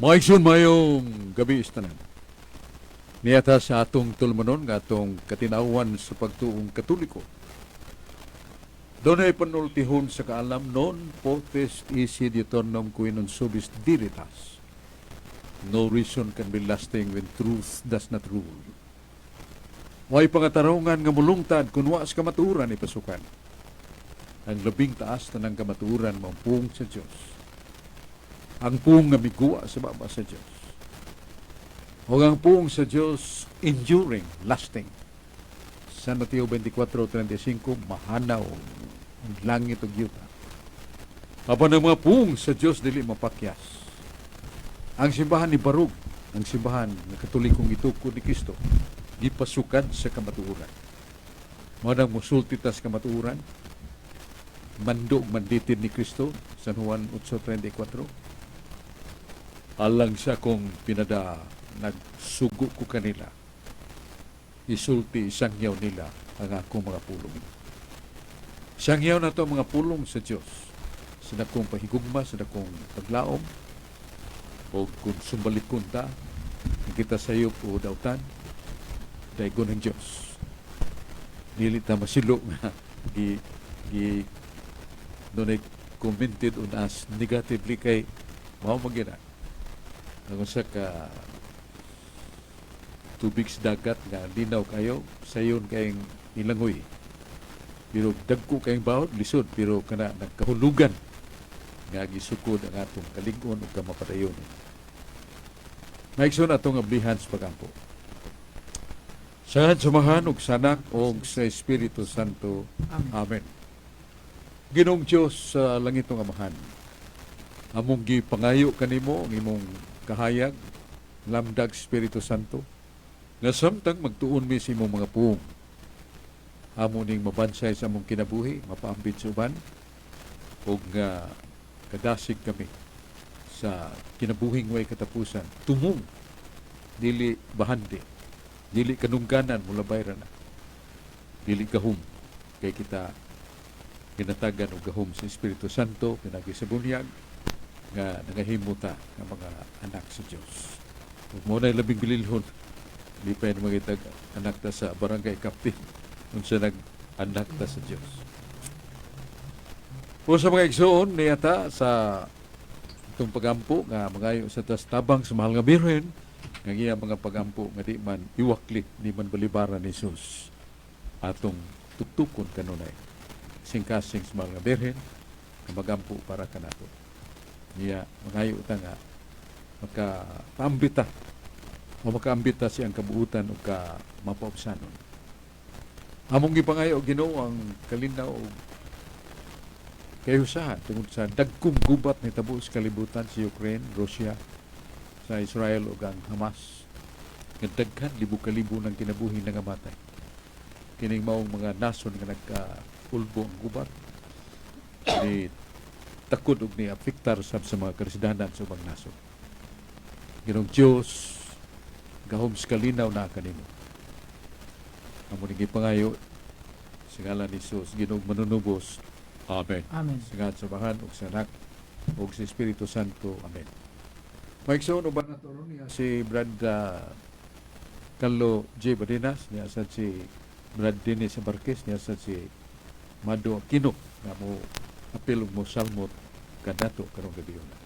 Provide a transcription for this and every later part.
Mga igsoon, maayong gabii sa tanan. Niya ta sa atong tulumanon nga atong katinawan sa pagtuong Katoliko. Dunay panultihon sa kaalam, "Non potest esse diuturnum qui non subit veritas." No reason can be lasting when truth does not rule. Way pangatarungan nga mulungtad kung wa sa kamatuoran ipasukan. Ang labing taas na ng kamatuoran mao pung sa Dios. Ang pung nga miguwa sa baba sa Dios. O ang pung sa Dios enduring, lasting. San Mateo 24:35, mahanaw ang langit ug yuta, apan ang mga pung sa Dios dili mapakyas. Ang simbahan ni Barug, ang simbahan nga Katolikong gitukod ni Kristo, gipasukan sa kamatuoran. Mao nang musulti ta sa kamatuoran, mando ug manditin ni Kristo, San Juan 8:34. Alang sa akong pinada, nagsugo ko kanila. Isulti, isangyaw nila ang akong mga pulong. Sangyaw na to ang mga pulong sa Dios. Sa dakong pahigugma, sa dakong paglaom, o kung sumbalikon ta, kita sayop o dautan, daygon ng Diyos. Dili ta masilo nga gi gi dunay commented on us negatively kay mao man gyud na. Ang usa ka tubig sa dagat nga linaw kayo, sayon kayong ilangoy. Pero dagko kayong bawod, lisod, pero kana nagkahulugan nga gisukod ang atong kalig-on ug kamapadayon. Maigsoon, atong ablihan sa pagampo. Sa ngalan sa Amahan ug sa Anak ug sa Espiritu Santo. Amen. Amen. Ginoong Diyos sa langitong Amahan, among gipangayo kanimo ang imong kahayag, lamdag Espiritu Santo, nga samtang magtuon mi sa imong mga puong, amo ning mabansay sa among kinabuhi, mapaambit sa uban, ug nga kadasig kami sa kinabuhing way katapusan. Tumong, dili bahandi, dili kanungganan, mulabay ra na. Dili gahom, kay kita ginatagan og gahom sa Espiritu Santo pinagi sa bunyag nga nangahimo ta nga mga anak sa Dios. Ug mao na labing bililhon, di pa yan mangitag anak ta sa barangay captain, unsa nag anak ta sa Dios. Po sa mga igsoon, niyata sa itong pagampo nga mangayo sa tas tabang sa mahal nga Birhen nga iya mga pagampo nga di man iwakli, di man balibaran ni Jesus, atong tuktukon kanunay singkasing sa mahal nga Birhen nga magampo para kanato. Niya mangayo ta nga makapaambit ta o makaambit ta siyang kabuutan o ka mapaubsanon. Among gipangayo, Ginoo, ang kalinaw og kahiusahan tungod sa dagkong gubat ni tabo sa kalibutan, sa Ukraine, Russia, sa Israel ug ang Hamas. Nga daghan libo-kalibo ng kinabuhi nangamatay. Kining maong mga nason nga nagkaulbo ang gubat ni takod og ni apektar sab sa mga karesidana sa ubang nasod. Ginoong Dios, gahom sa kalinaw na kanimo. Amo ning gipangayo sa ngalan ni Jesus, Ginoong manunubos. Amen. Amen. Sa ngalan sa Amahan ug sa Anak ug sa Espiritu Santo. Amen. Maigsoon, uban nato ron niya si Brad Carlo J. Badinas, niya sad si Brad Dennis Barquez, niya sad si Mado Aquino nga mo apil ug mo salmot kanato karong gabi na.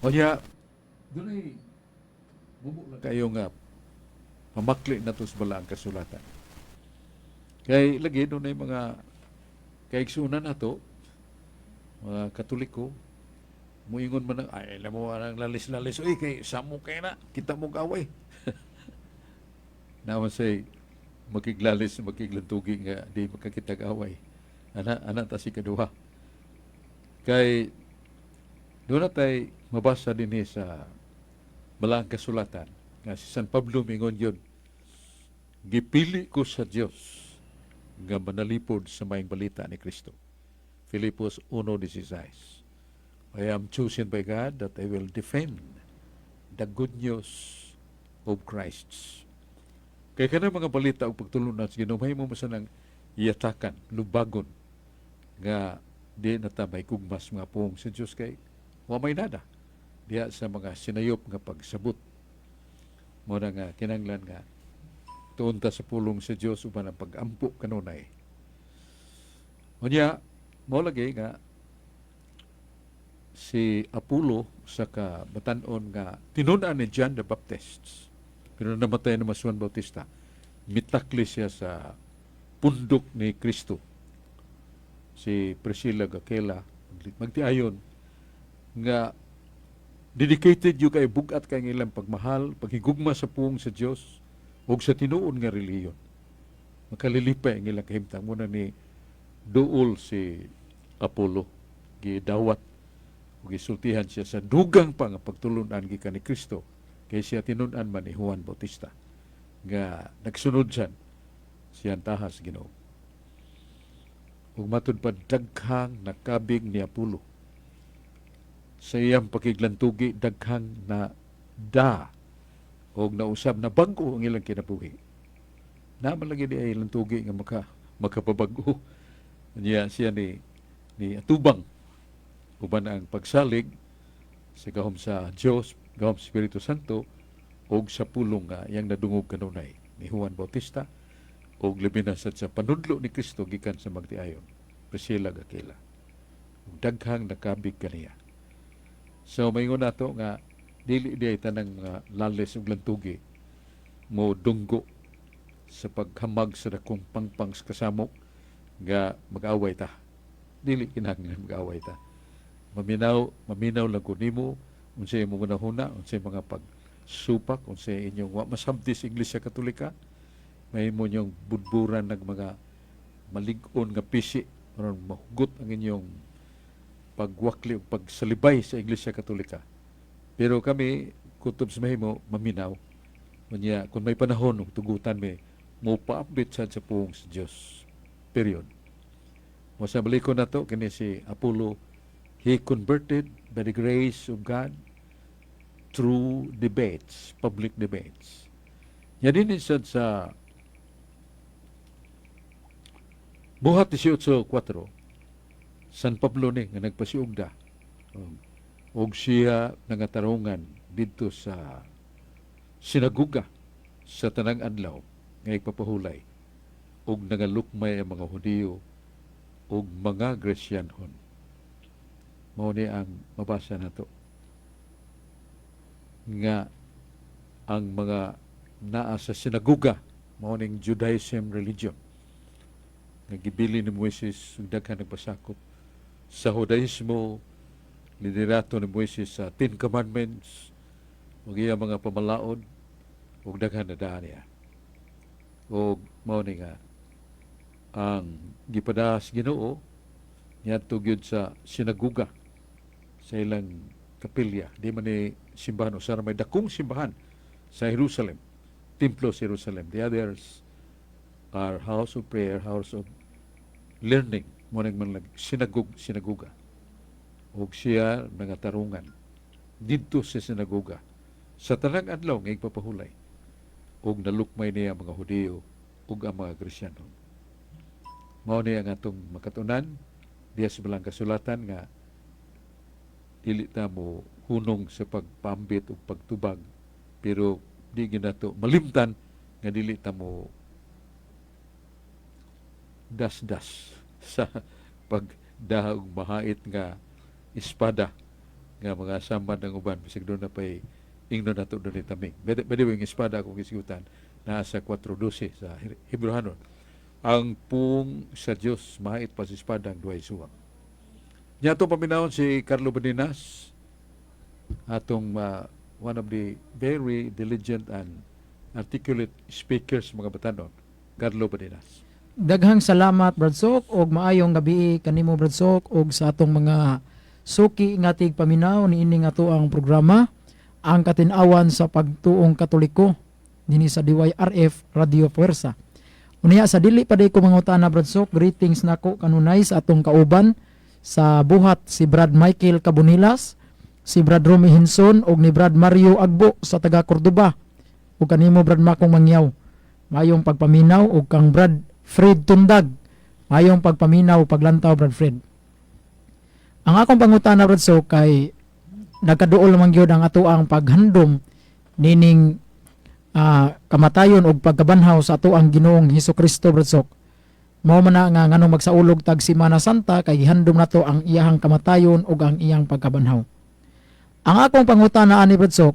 O niya, dunay mubo lang kayo nga pamakli na to sa balaang kasulatan. Kay lagi dunay mga kaigsunan nato, mga Katoliko, muingon man ang, ay, alam mo, ang lalis-lalis, uy, kay samo kay na, kita mo gaway. Naman say, makiglalis, makiglantugi nga, di makakitag away. Ana, ana ta si kaduha. Kay, doon na tay mabasa din sa balaang kasulatan, nga si San Pablo mingon yun, "Gipili ko sa Dios nga manalipod sa maayong balita ni Kristo." Filipos 1:16. I am chosen by God that I will defend the good news of Christ. Kay kanang mga balita og pagtulunan sa Ginoo, mahimo mo sa nang iyatakan, lubagon, nga di na ta may kugmas mga puong sa Dios kay wa may nada. Diha sa mga sinayop nga pagsabot. Mao na nga kinanglan nga tuon ta sa pulong sa Dios uban ang pag-ampo kanunay. Unya, mao lagi nga si Apollo sa ka batan-on nga tinun-an ni John the Baptist. Pero namatay na si Juan Bautista. Mitakli siya sa pundok ni Kristo. Si Priscilla ug Aquila magtiayon nga dedicated gyud kay bugat kay ang ilang pagmahal, paghigugma sa puong sa Dios ug sa tinuod nga relihiyon. Makalilipay ang ilang kahimtang. Mao na ni duol si Apollo, gidawat ug gisultihan siya sa dugang pa nga pagtulunan gikan ni Kristo kay siya tinun-an man ni Juan Bautista nga nagsunod siya siyang tahas Ginoo. Ug matud pa, daghang nakabig ni Apollo sa iyang pakiglantugi, daghang na da og nausab na bag-o ang ilang kinabuhi. Naman lagi di ay lantugi nga makapabag-o. Niya siya ni atubang uban ang pagsalig sa gahom sa Dios, gahom sa Espiritu Santo og sa pulong nga iyang nadungog kanunay ni Juan Bautista og labi na sad sa panudlo ni Kristo gikan sa magtiayon Priscilla ug Aquila. Ug daghang nakabig kaniya. So maingon nato nga dili di ay tanang mga lalis ug lantugi mo dunggo sa paghamag sa dakong pangpang sa kasamok nga mag-away ta. Dili kinahanglan mag-away ta. Maminaw, maminaw lang ko nimo unsay imong hunahuna, unsay mga pagsupak, unsay inyong wa masabti sa Iglesia Katolika, mahimo niyong budburan ng mga malig-on nga pisi aron mahugot ang inyong pagwakli o pagsalibay sa Iglesia Katolika. Pero kami, kutob sa mahimo, maminaw. Unya, kung may panahon, ug tugutan mi, mo pa-update sad sa puong sa Dios. Period. Mo sa balikon nato kini si Apollo, he converted by the grace of God through debates, public debates. Nya din sad sa Buhat 18.4, San Pablo ni nga nagpasiugda og siya nangatarungan didto sa sinaguga sa tanang adlaw nga igpapahulay og nangalukmay ang mga Hudiyo ug mga Gresyanhon. Mao ni ang mabasa nato nga ang mga naa sa sinaguga mao ning Judaism religion nga gibili ni Moises ug daghan nagpasakop sa Judaismo, liderato ni Moises sa Ten Commandments ug iya mga pamalaod, ug daghan na daan niya. Ug mao ni nga ang gipadas Ginoo niadto gyud sa sinaguga sa ilang kapilya. Di man ni simbahan o sa may dakong simbahan sa Jerusalem, templo sa Jerusalem. The others are house of prayer, house of learning. Mo nang man sinaguga. Ug siya nangatarungan didto sa sinaguga sa tanang adlaw nga igpapahulay ug nalukmay niya ang mga Hudiyo ug ang mga Krisyano. Mao ni ang atong makatunan diya sa Balang Kasulatan nga dili ta mo hunong sa pagpambit ug pagtubag, pero di ginato malimtan nga dili ta mo dasdas sa pagdaha og mahait nga espada nga mga samad ng uban, bisag doon na pay ingnon nato doon ni taming. By the way, ang espada akong gisigutan naa sa 4.12 sa Hebreohanon. Ang pung sa Dios mahait pa sa espada ang duhay suwang. Nya atong paminawon si Carlo Badinas, atong one of the very diligent and articulate speakers, mga batanon. Carlo Badinas. Daghang salamat, Brad Sok, og maayong gabi kanimo, Brad Sok, og sa atong mga suki nga tigpaminaw niining ato ang programa, Ang Katin-awan sa Pagtuong Katoliko, dinhi sa DYRF Radio Fuerza. Unya sa dili pa day ko mangutana, Brad Sok, greetings nako kanunay sa atong kauban sa buhat, si Brad Michael Cabonilas, si Brad Romy Hinson og ni Brad Mario Agbo sa taga Cordoba. Ug kanimo, Brad Makong Mangyaw. Mayong pagpaminaw og kang Brad Fred Tundag. Mayong pagpaminaw, paglantaw, Brad Fred. Ang akong pangutana, Brad Sok, kay Nagkaduol man gyud ang atoang paghandom nining kamatayon og pagkabanhaw sa atoang Ginoong Hesus Kristo, Brad Sok. Mao man na nga nganong magsaulog tag Simana Santa kay gihandom nato ang iyahang kamatayon ug ang iyang pagkabanhaw. Ang akong pangutana ani, Brad Sok,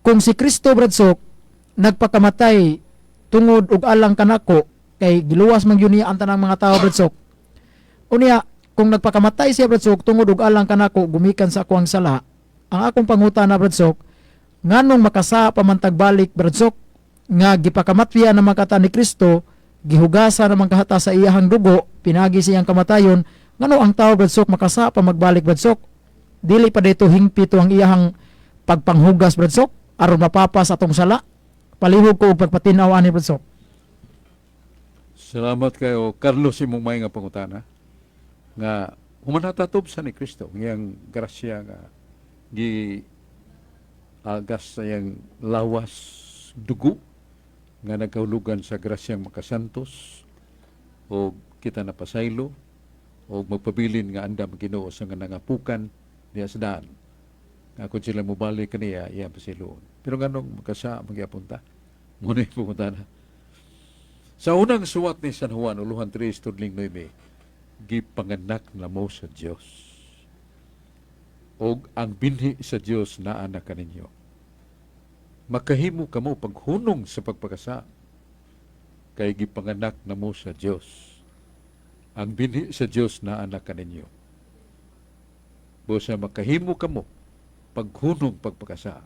kung si Kristo, Brad Sok, nagpakamatay tungod ug alang kanako kay giluwas man gyud niya ang tanang mga tao, Brad Sok. Unya, kung nagpakamatay siya, Brad Sok, tungod ug alang kanako gumikan sa akuang sala, ang akong pangutana, Brad Sok, nganong makasa pa man tag balik, Brad Sok, nga gipakamatya naman kata ni Kristo, gihugasa naman kahata sa iyahang dugo pinagi sa iyang kamatayon, ngano ang tao, Brad Sok, makasa pa magbalik, Brad Sok? Dili pa dito hingpit ang iyahang pagpanghugas, Brad Sok, aron mapapas atong sala? Palihog ko og pagpatinaw ani, Brad Sok. Salamat kayo, Carlos, imong may nga pangutana nga human natatob sa ni Kristo ngayang grasya nga gi agas sa iyang lawas, dugo nga nagkahulugan sa grasyang makasantos o kita napasaylo o magpabilin nga andam Ginoo sa nga nangapukan niya sa daan nga kung sila mobalik kaniya, iya pasiloon. Pero nganong makasa magyapon ta? Mao na yung pangutana. Sa unang suwat ni San Juan, uluhan 3, tudling 9, gipanganak na mo sa Dios. Og ang binhi sa Dios naa na kaninyo. Makahimo kamo paghunong sa pagpakasa kay gipanganak na mo sa Dios. Ang binhi sa Dios naa na kaninyo. Busa makahimo kamo paghunong pagpakasa.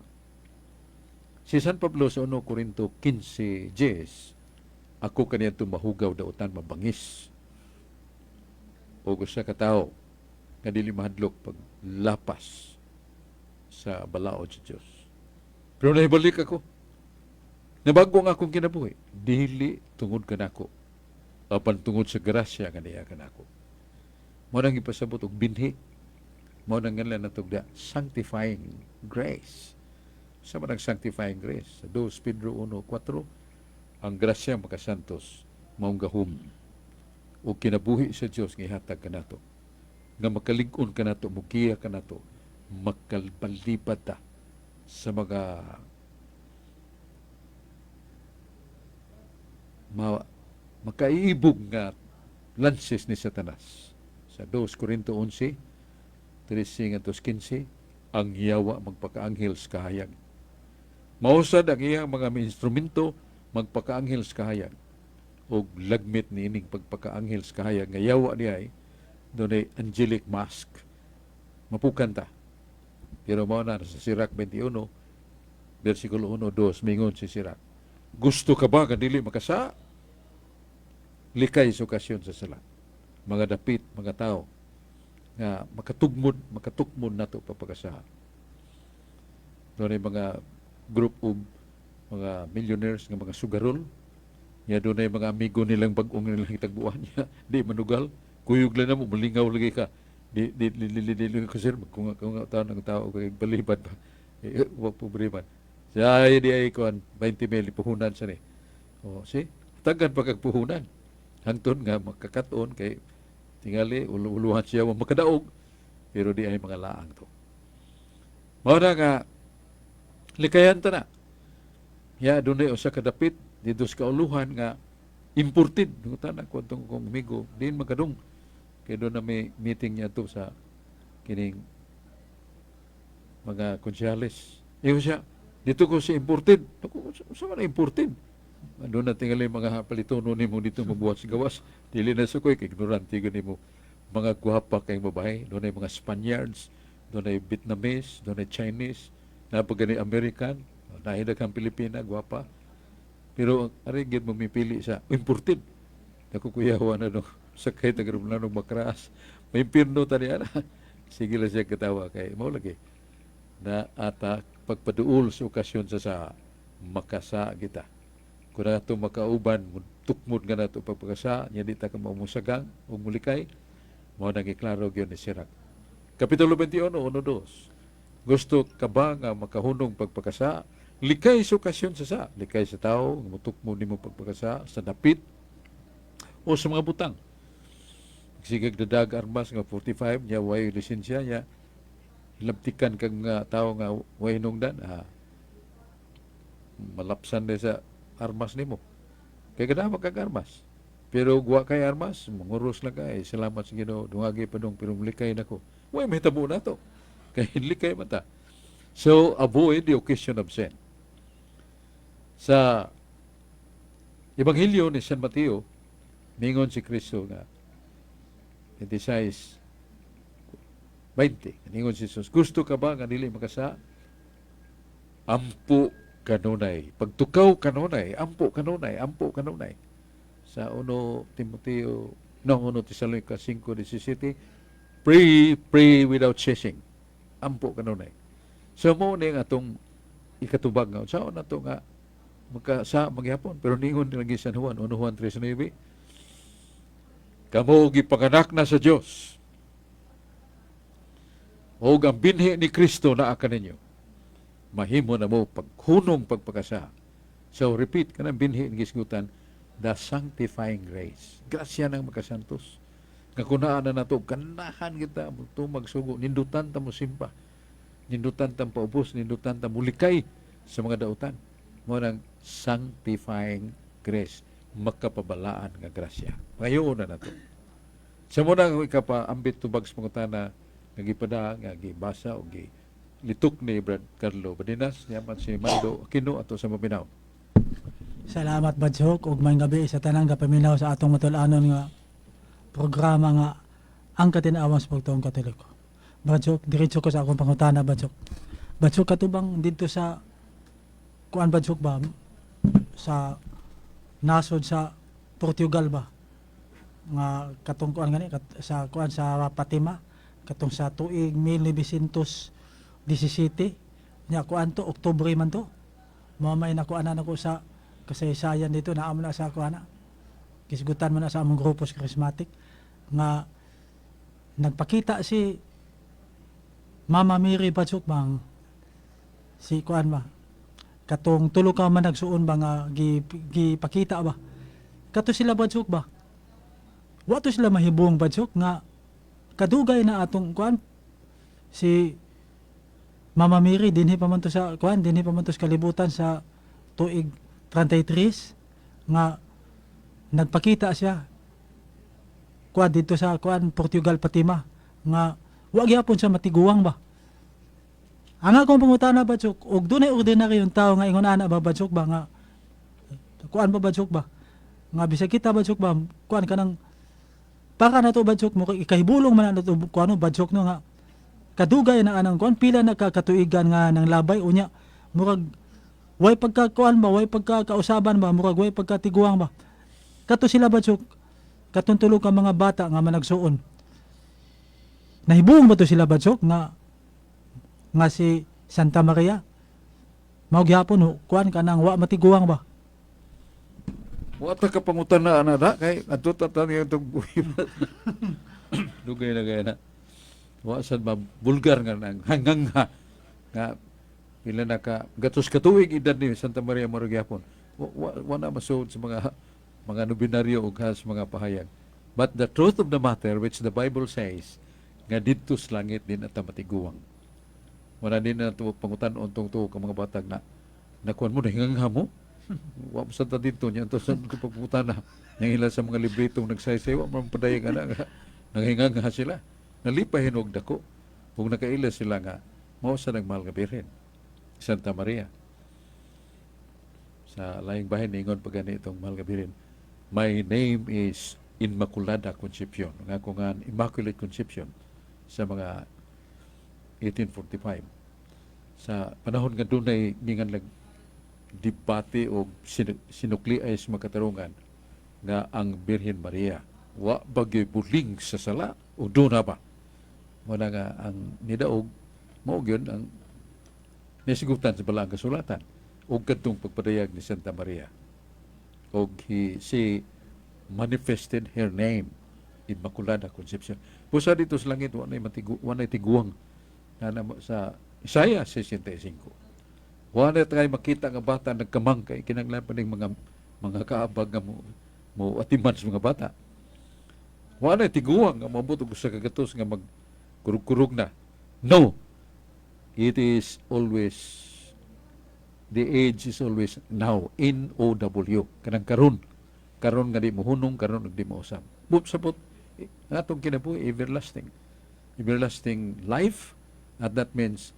Si San Pablo sa 1 Corinto 15:10, ako kaniadto mahugaw, dautan, mabangis o usa ka tawo nga dili mahadlok paglapas sa balaod sa Dios. Pero nahibalik ako. Nabago ang akong kinabuhi. Dili tungod kanako, apan tungod sa grasya nga niya kanako. Mao nang ipasabot og binhi. Mao nang nganlan natog da sanctifying grace. Sa man ang sanctifying grace? Sa 2 Pedro 1:4, ang grasya makasantos maong gahom o kinabuhi sa Dios nga ihatag kanato nga makalig-on kanato, mugiya kanato, makalbalibad ta sa mga makaibog nga lances ni Satanas. Sa 2 Corinto 11, 13 ngadto 15, ang yawa magpakaanghel sa kahayag. Mausad ang iyang mga instrumento magpakaanghel sa kahayag. Og lagmit niining pagpakaanghel sa kahayag nga yawa diay dunay angelic mask. Mapukan ta. Pero mao na sa Sirach 21, versikulo 1, 2, mingon si Sirach: "Gusto ka ba nga dili makasa? Likay sa okasyon sa sala." Mga dapit, mga tao, nga makatugmod, makatukmod nato papagasa. Doon mga group of mga millionaires nga mga sugarol. Ya doon mga amigo nilang bag-ong nilang hitagbuan niya. Di manugal. Kuyog lang na mo, malingaw lagi ka. Di, di, di, di, di, di, di, kasi kung tao ng tao kay balibad pa. Eh, wa problema. Siya ay di ay kuan 20 mil puhunan sa ni. Oh, see? Tagan pa kag puhunan. Hangtod nga makakaton kay tingali uluhan siya wa makadaog pero di ay mga laang to. Mao na nga likayan ta na. Ya dunay usa ka dapit didto sa kauluhan nga imported. Nangutana ko atong akong amigo diin makadung kay doon na may meeting niya to sa kining mga konsyales. Ingon siya, "Dito ko sa imported." Naku, sa man imported? Doon na tingali mga palitono nimo dito mabuhat sa gawas. Dili na sukoy, kay ignorante gani mo. Mga gwapa kay babae. Doon ay mga Spaniards, doon ay Vietnamese, doon ay Chinese, napag gani American, nahidag kang Pilipina, gwapa. Pero ari gyud mamipili sa imported. Naku, kuyawa na no, sakay ta na makras. May impirno tani ana. Sige lang siya katawa kay mao lagi na ata pagpaduol sa okasyon sa makasa kita. Kung nato makauban, tukmod nga nato pagpakasa, nya di ta ka maumusagang ug mulikay, mao nang giklaro gyud ni Sirach. Kapitulo 21, 1, 2. Gusto ka ba nga makahunong pagpakasa? Likay sa okasyon sa. Likay sa tao, nga mutukmod nimo pagpakasa, sa dapit, o sa mga butang. Sigag dadag armas nga 45, nya way lisensya niya, Hilabtikan kag mga tao nga way hinungdan, ah, malapsan na sa armas nimo. Kay kadama kag armas. Pero wa kay armas, manguros lang ka, eh, salamat sa Ginoo, dungagi pa dong, pero likay nako. Way mahitabo na to. Kay likay man ta. So, avoid the occasion of sin. Sa Ebanghelyo ni San Mateo, ningon si Kristo nga 26:20, ningon si Jesus, "Gusto ka ba nga dili makasa? Ampo kanunay. Pagtukaw kanunay, ampo kanunay, ampo kanunay." Sa 1 Timoteo, no, 1 Tesalonica 5:17, "Pray, pray without ceasing." Ampo kanunay. So mao ni ang atong ikatubag nga unsaon nato nga maka sa magyapon, pero ningon lagi San Juan 1 Juan 3:9, "Kamo gipanganak na sa Dios ug ang binhi ni Kristo naa kaninyo, mahimo na mo paghunong pagpakasa." So repeat, kanang binhi ni gisgutan, the sanctifying grace, grasya ng makasantos nga kung naa na nato, ganahan kita mo magsugo, nindutan ta mo simba, nindutan ta paubos, nindutan ta mulikay sa mga dautan. Mao nang sanctifying grace, makapabalaan nga grasya. Ngayon na nato. Sa mao nang ikapaambit tubag sa pangutana nga gipada, nga gibasa o gi litok ni Brad Carlo Badinas, yaman si Mando Aquino ato sa Mabinaw. Salamat, Badsok, ug maayong gabi sa tanang gapaminaw sa atong matul-anon nga programa nga Ang Katin-awan sa Pagtuong Katoliko. Badsok, diretso ko sa akong pangutana, Badsok. Badsok, katubang dito sa kuan, Badsok, ba, sa nasod sa Portugal ba nga katong kuan gani sa kuan sa Fatima katong sa tuig 1917 nya, kuan to, Oktubre man to, mao may nakuan na nako sa kasaysayan dito na amo na sa kuan na kisgutan man na sa among grupo sa charismatic nga nagpakita si Mama Mary, Badsok, bang si kuan ba, katong tulo ka man nagsuon ba nga gipakita ba kato sila, Badsok, ba wa to sila mahibong, Badsok, nga kadugay na atong kuan si Mama Mary, dinhi pa man to sa kuan, dinhi pa man to sa kalibutan sa tuig 33 nga nagpakita siya kuan dito sa kuan Portugal, Fatima, nga wa gyapon siya matiguang ba. Ang akong pangutana, Badsok, og dunay ordinary yung tao nga ingon ana ba, Badsok, ba nga kuan ba, Badsok, ba nga bisag kita, Badsok, ba kuan kanang para na to, Badsok, mo ikahibulong man na to kuano, Badsok, no, nga kadugay na anang kuan, pila na ka katuigan nga nang labay, unya murag way pagka kuan ba, way pagka kausaban ba, murag way pagka tiguang ba kato sila, Badsok, katong tulo ka mga bata nga managsuon. Nahibong ba to sila, Badsok, nga nga si Santa Maria mao gyapon ho kuan kanang wa matiguang ba? Wa ta ka pangutana ana da kay adto ta ta niya itong dugay na kay na. Wa sad ba bulgar nga nang hanggang nga nga pila na ka gatos katuig edad ni Santa Maria mao gyapon. Wa na masuod sa mga nobinaryo ug has mga pahayag. But the truth of the matter, which the Bible says, nga didto sa langit din at matiguang. Wala din na to pangutan-on tong tuo ka mga batag na nakuan mo, nahingangha mo. Wa mo sa ta dito niya to sa pagpangutana. Yang ila sa mga libretong nagsaysay, wa man padayag ana nga nahingangha sila. Nalipay hinog dako ug nakaila sila nga mao sa nagmahal nga Birhen Santa Maria. Sa laing bahin ingon pa gani itong mahal nga Birhen, "My name is Inmaculada Concepcion." Nga ko nga Immaculate Conception sa mga 1845 sa panahon nga dunay ningan lag debate o sinukli ay sa makatarungan nga ang Birhen Maria wa bagyoy buling sa sala o duna ba. Mao na nga ang nidaog mao gyud ang nisigutan sa balaang kasulatan ug kadtong pagpadayag ni Santa Maria og she manifested her name, Immaculada Concepcion. Busa dito sa langit wa nay matigu, wa nay tiguang na sa Isaiah 65. Wa na tayo makita nga bata nagkamang kay kinahanglan pa ning mga kaabag nga mo atiman sa mga bata. Wa na tiguang nga moabot og usa ka gatos nga mag kurug-kurug na. No. It is always, the age is always now, N-O-W, kanang karon, karon nga di mohunong, karon nga di mousab. But sapot ang atong kinabuhi everlasting, everlasting life, and that means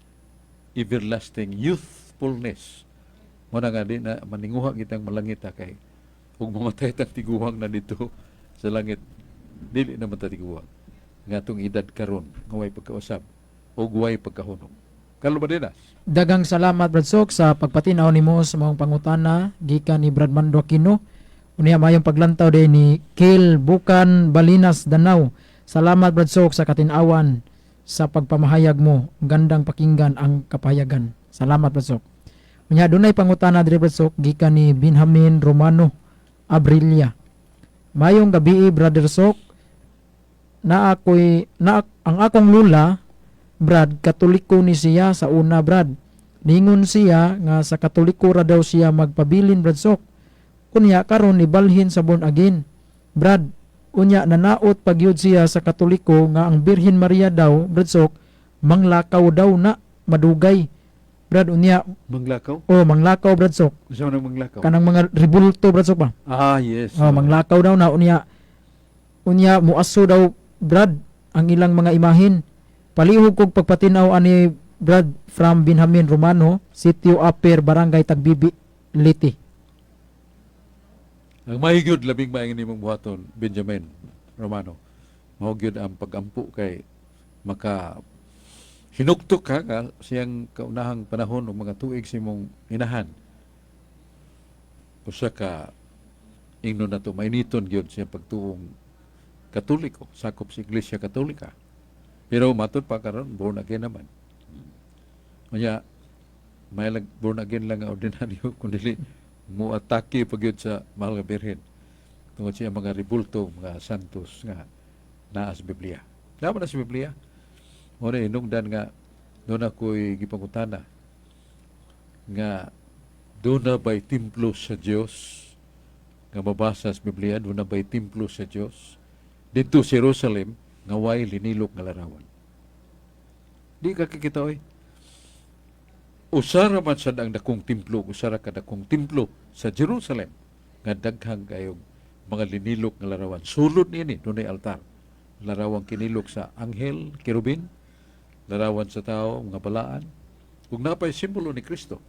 everlasting youthfulness. Mo na nga di na maninguha kitang malangit kay ug mamatay tang tiguang na dito sa langit, dili na man ta tiguang nga atong edad karon nga way pagkausab ug way pagkahunong. Carlo Badenas. Daghang salamat, Brad Sok, sa pagpatinaw nimo sa mga pangutana gikan ni Brad Mando Aquino. Unya mayong paglantaw din ni Kil Bukan Balinas Danau. Salamat, Brad Sok, sa katinawan sa pagpamahayag mo. Gandang pakinggan ang kapahayagan. Salamat, Brad Sok. Unya dunay pangutana diri, Brad Sok, gikan ni Benjamin Romano Abrilia. Mayong gabi, Brother Sok. Na ako'y na ang akong lula, Brad, Katoliko ni siya sa una, Brad. Ningon siya nga sa Katoliko ra daw siya magpabilin, Brad Sok. Unya karon nibalhin sa born again, Brad. Unya nanaot pagyud siya sa Katoliko nga ang Birhen Maria daw, Brad Sok, manglakaw daw na madugay, Brad. Unya Manglakaw? Oh, manglakaw, Brad Sok. Unsa man ang manglakaw? Kanang mga ribulto, Brad Sok ba. Ah, yes. Oh, manglakaw daw na. Unya unya muaso daw, Brad, ang ilang mga imahin. Palihog kog pagpatinaw ani, Brad, from Benjamin Romano, Sitio Upper, Barangay Tagbibi, Leyte. Ang maayo gyud, labing maayo nimong buhaton, Benjamin Romano. Mao gyud ang pagampo kay maka hinuktok ka nga siyang kaunahang panahon o mga tuig sa imong inahan. Usa ka ingnon nato mainiton gyud siya pagtuong Katoliko, sakop sa Iglesia Katolika. Pero matud pa karon born again naman. Unya may lag born again lang nga ordinaryo kun dili mo atake pa gyud sa Mahal nga Birhen tungod siya mga ribulto, mga santos nga naa sa Biblia. Naa na sa Biblia. Mo na hinungdan nga doon ako'y gipangutana nga doon na ba'y templo sa Dios nga mabasa sa Biblia, doon na ba'y templo sa Dios dito sa Jerusalem nga way linilok nga larawan? Di ka kakita oy. Usara man sad ang dakong templo, usara ka dakong templo sa Jerusalem nga daghang kayong mga linilok nga larawan. Sulod niini dunay altar. Larawang kinilok sa anghel, kerubin, larawan sa tao, mga balaan. Ug napay simbolo ni Kristo,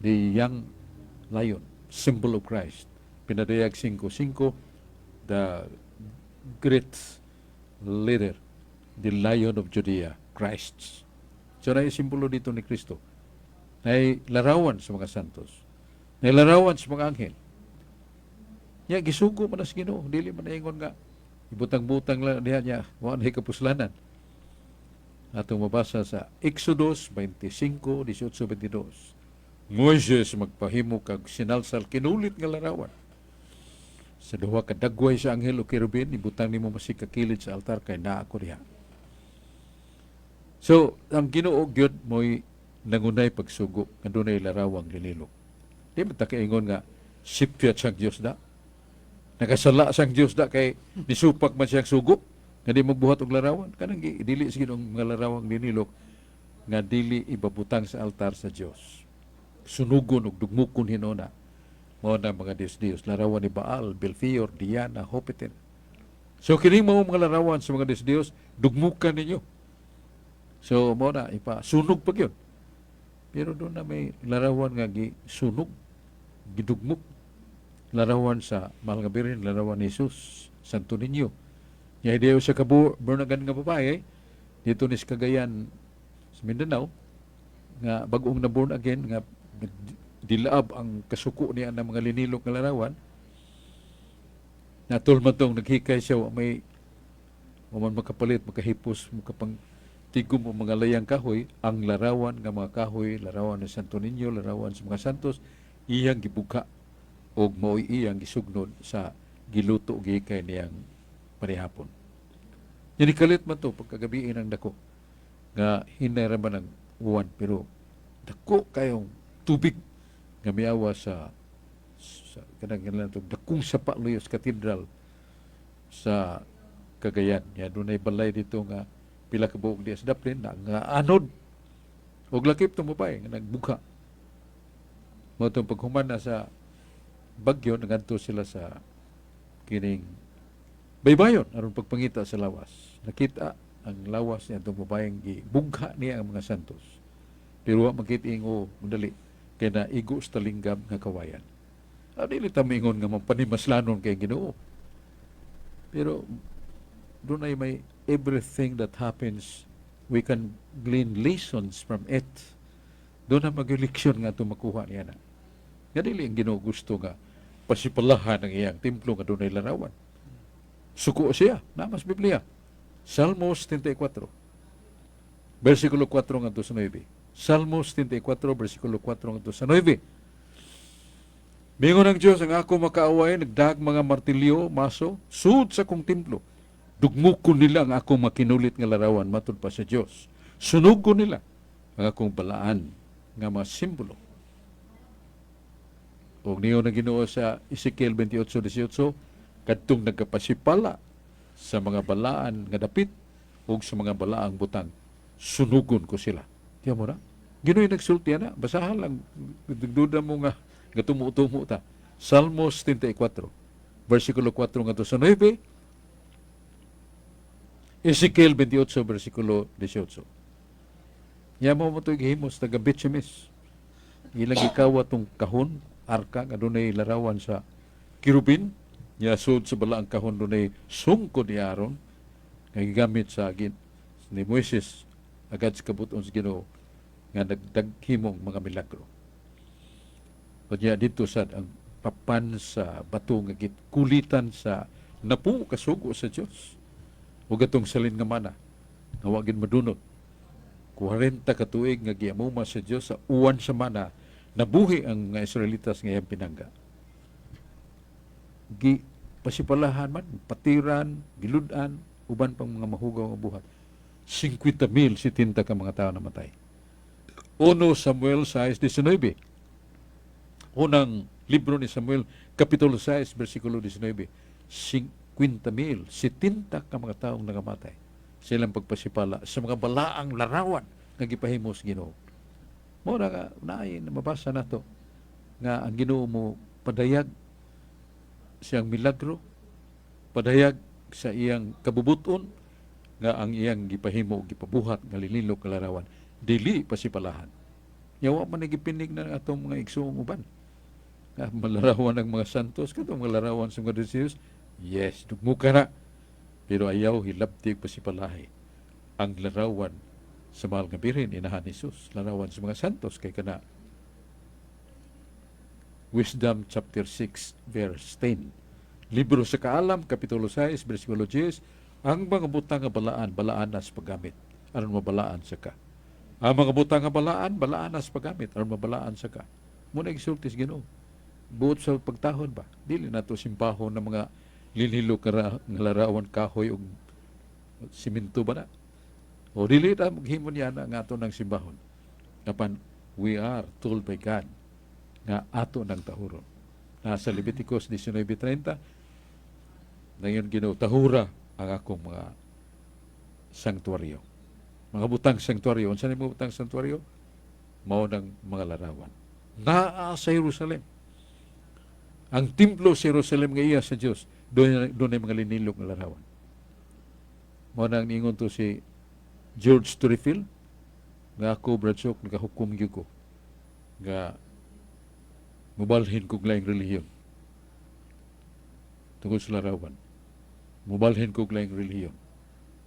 the young lion, symbol of Christ. Pinadayag 5.5, the great leader, the Lion of Judea, Christ. So na simbolo dito ni Kristo. Nay larawan sa mga santos. Nay larawan sa mga anghel. Ya gisugo man na sa Ginoo, dili man ingon nga ibutang-butang lang diha niya, wa na kapuslanan. Atong mabasa sa Exodus 25, 18, 22. Moises magpahimo kag sinalsal kinulit nga larawan. Sa duha ka dagway sa anghel o kerubin, ibutang nimo masikakilid sa altar kay naa ko diha. So, ang Ginoo gyud mo'y nangunay pagsugo nga dunay larawang linilok. Di man ta kaingon nga sipyat siyang Dios da. Nakasala siyang Dios da kay nisupak man siyang sugo nga di magbuhat og larawan. Kanang dili sa Ginoong mga larawang linilok nga dili ibabutang sa altar sa Dios. Sunugon ug dugmukon hinuna. Mao na mga Dios-Dios, larawan ni Baal, Belfior, Diana, Hopeten. So kining mga larawan sa mga Dios-Dios, dugmukan ninyo. So mao na ipasunog pa gyud. Pero doon na may larawan nga gisunog, gidugmok. Larawan sa Mahal nga Birhen, larawan ni Jesus, Santo Niño. Nya hidayon sa kabu born again nga babae dito ni sa Cagayan sa Mindanao nga bag-ong na born again nga dilaab ang kasuko niya ng mga linilok nga larawan. Natol man tong naghikay siya, wa may wa man makapalit, makahipos, makapang tigom o mga layang kahoy, ang larawan nga mga kahoy, larawan ni Santo Niño, larawan sa mga santos, iyang gibuka og mao'y iyang gisugnod sa giluto gihikay niyang panihapon. Yan kalit man to pagkagabiin ang dako nga hinay ra man ang uwan pero dako kayong tubig nga miawa sa kanang kanang to dakong sapa Luyos Cathedral sa Cagayan. Ya dunay balay dito nga pila ka buok diya sa daplin na nga anod. Og lakip tong babae nga nagbugha. Mao tong paghuman na sa bagyo, nagadto sila sa kining baybayon aron pagpangita sa lawas. Nakita ang lawas niya atong babaeng gibugha niya ang mga santos. Pero wa makita ingo dali kay naigo sa talinggam nga kawayan. Ah, dili ta moingon nga mapanimaslanon kay Ginoo. Pero dunay may everything that happens, we can glean lessons from it. Duna man leksyon nga ato makuha niya na. Nga dili ang Ginoo gusto nga pasipalahan ang iyang templo nga dunay larawan. Suko siya, naa man sa Biblia. Salmos 34, versikulo 4 ngadto sa 9. Salmos 34, versikulo 4 ngadto sa 9. Mingon ang Diyos, "Ang ako makaaway, nagdag mga martilyo, maso, sud sa akong templo. Dugmukon nila ang akong makinulit nga larawan," matud pa sa Diyos. "Sunugon nila ang akong balaan nga mga simbolo." Og niingon ang Ginoo sa Ezekiel 28:18, "Kadtong nagkapasipala sa mga balaan nga dapit ug sa mga balaang butang, sunugon ko sila." Tiyan mo na? Ginoo'y nagsulti na. Basahan lang. Duda mo nga tumo-tumo ta. Salmos 34, versikulo 4 ngadto sa 9. Ezekiel 28, versikulo 18. Ya mo ito gihimos taga Beth-Shemesh. Ilang gikawat tong kahon, arka, nga dunay larawan sa kirubin. Nya sud sa balaang kahon dunay sungkod ni Aaron nga gigamit sa ni Moises agad sa kabuton sa Ginoo nga nagdaghimong mga milagro. Kanya dito sa ang papan sa bato nga gikulitan sa napu kasugo sa Dios. Ug atong salin nga mana nga wa gid madunot. 40 ka tuig nga giamuma sa Dios sa uwan sa mana, nabuhi ang mga Israelitas nga iyang pinangga. Gi pasipalahan man, patiran, gilud-an, uban pang mga mahugaw nga buhat. 50 mil, 70 ka mga tao namatay. 1 Samuel 6:19. Unang libro ni Samuel, Kapitulo 6, versikulo 19. 50 mil, 70 ka mga taong nangamatay sa ilang pagpasipala sa mga balaang larawan nga gipahimo sa Ginoo. Mo na nga naay na mabasa nato nga ang Ginoo mo padayag siyang milagro, padayag sa iyang kabubuton nga ang iyang gipahimo, gipabuhat nga linilok nga larawan dili pasipalahan. Yawa man gipinig na atong mga igsuong uban nga malarawan ng mga santos, katong mga larawan sa mga Diyos, yes, dugmuka na, pero ayaw hilabti pasipalahi ang larawan sa mahal nga Birhen, Inahan ni Jesus, larawan sa mga santos, kay kana Wisdom chapter 6 verse 10. Libro sa Kaalam, Kapitulo 6, versikulo 10, ang mga butang nga balaan, balaan na sa paggamit, aron mabalaan sa ka. Ang mga butang nga balaan, balaan na sa paggamit, aron mabalaan sa ka. Muna gisulti sa Ginoo. Buot sa pagtahod ba? Dili nato simbahon ng mga linilo nga larawan kahoy ug simento ba na? O dili ta maghimo niya na nga ato ng simbahon. Apan we are told by God nga ato ng tahuron. Nasa Leviticus 19:30, ngayon Ginoo, "Tahura ang akong mga sanktuaryo." Mga butang sanktuaryo. Unsa ni mga butang sanktuaryo? Mao ng mga larawan. Naa sa Jerusalem. Ang templo sa Jerusalem nga iya sa Dios, doon ay mga linilok nga larawan. Mao nang niingon to si George Turrifield nga ako, Brad Sok, nagahukom gyud ko nga mubalhin kog laing relihiyon tungod sa larawan. Mubalhin kog laing relihiyon.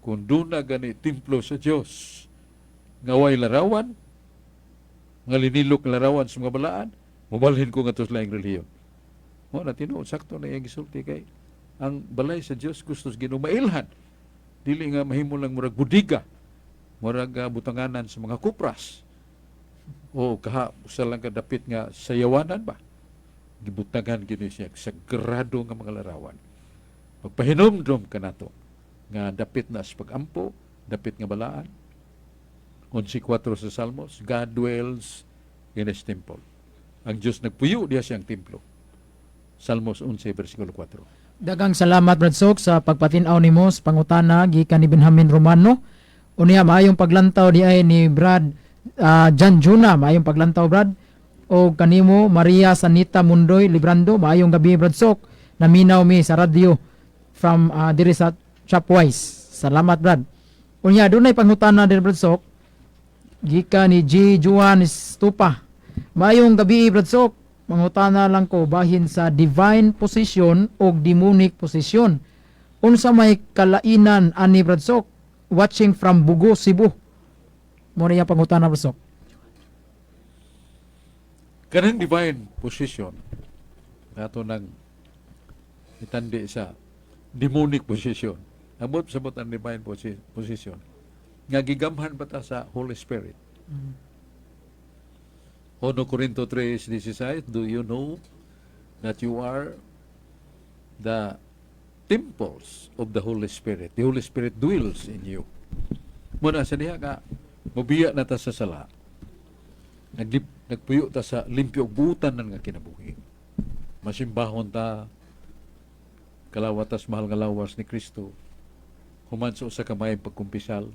Kung doon na gani templo sa Dios nga way larawan, nga linilok nga larawan sa mga balaan, mubalhin ko nga sa laing relihiyon. Mo na tinuod, sakto na iyang gisulti kay ang balay sa Dios gusto sa Ginoo mailhan. Dili nga mahimo lang murag budiga, murag butanganan sa mga kupras. O kaha usa lang ka dapit nga sayawanan ba. Gibutangan gini siya sagrado nga mga larawan. Pagpahinumdum ka nato nga dapit na sa pagampo, dapit nga balaan. 11:4 sa Salmos, God dwells in His temple. Ang Diyos nagpuyo diha siyang templo. Salmos 11, versikulo 4. Daghang salamat, Brad Sok, sa pagpatin-aw nimo sa pangutana gikan ni Benjamin Romano. Unya maayong paglantaw di ay ni Brad Jan Juna, maayong paglantaw, Brad. O kanimo Maria Sanita Mundoy Librando, maayong gabi, Brad Sok. Naminaw mi sa radyo from diri sa Chapwise. Salamat, Brad. Unya dunay pangutana diri, Brad Sok, gikan ni G. Juan Stupa. Maayong gabi, Brad Sok. Mangutana lang ko bahin sa divine possession o demonic possession. Unsa may kalainan ani, Brad Sok? Watching from Bugo, Cebu. Mao niya pangutana, Brad Sok. Kanang divine possession ato nang itandi sa demonic possession. Abot sabot ang divine possession nga gigamhan ba ta sa Holy Spirit. 1 Corinto 3:16, "Do you know that you are the temples of the Holy Spirit? The Holy Spirit dwells in you." Muna sa diha nga mobiya na ta sa sala. Nagpuyo ta sa limpyo ug buutan nga kinabuhi. Masimbahon ta, kalawat tas mahal nga lawas ni Kristo. Human sa usa ka maayong pagkumpisal.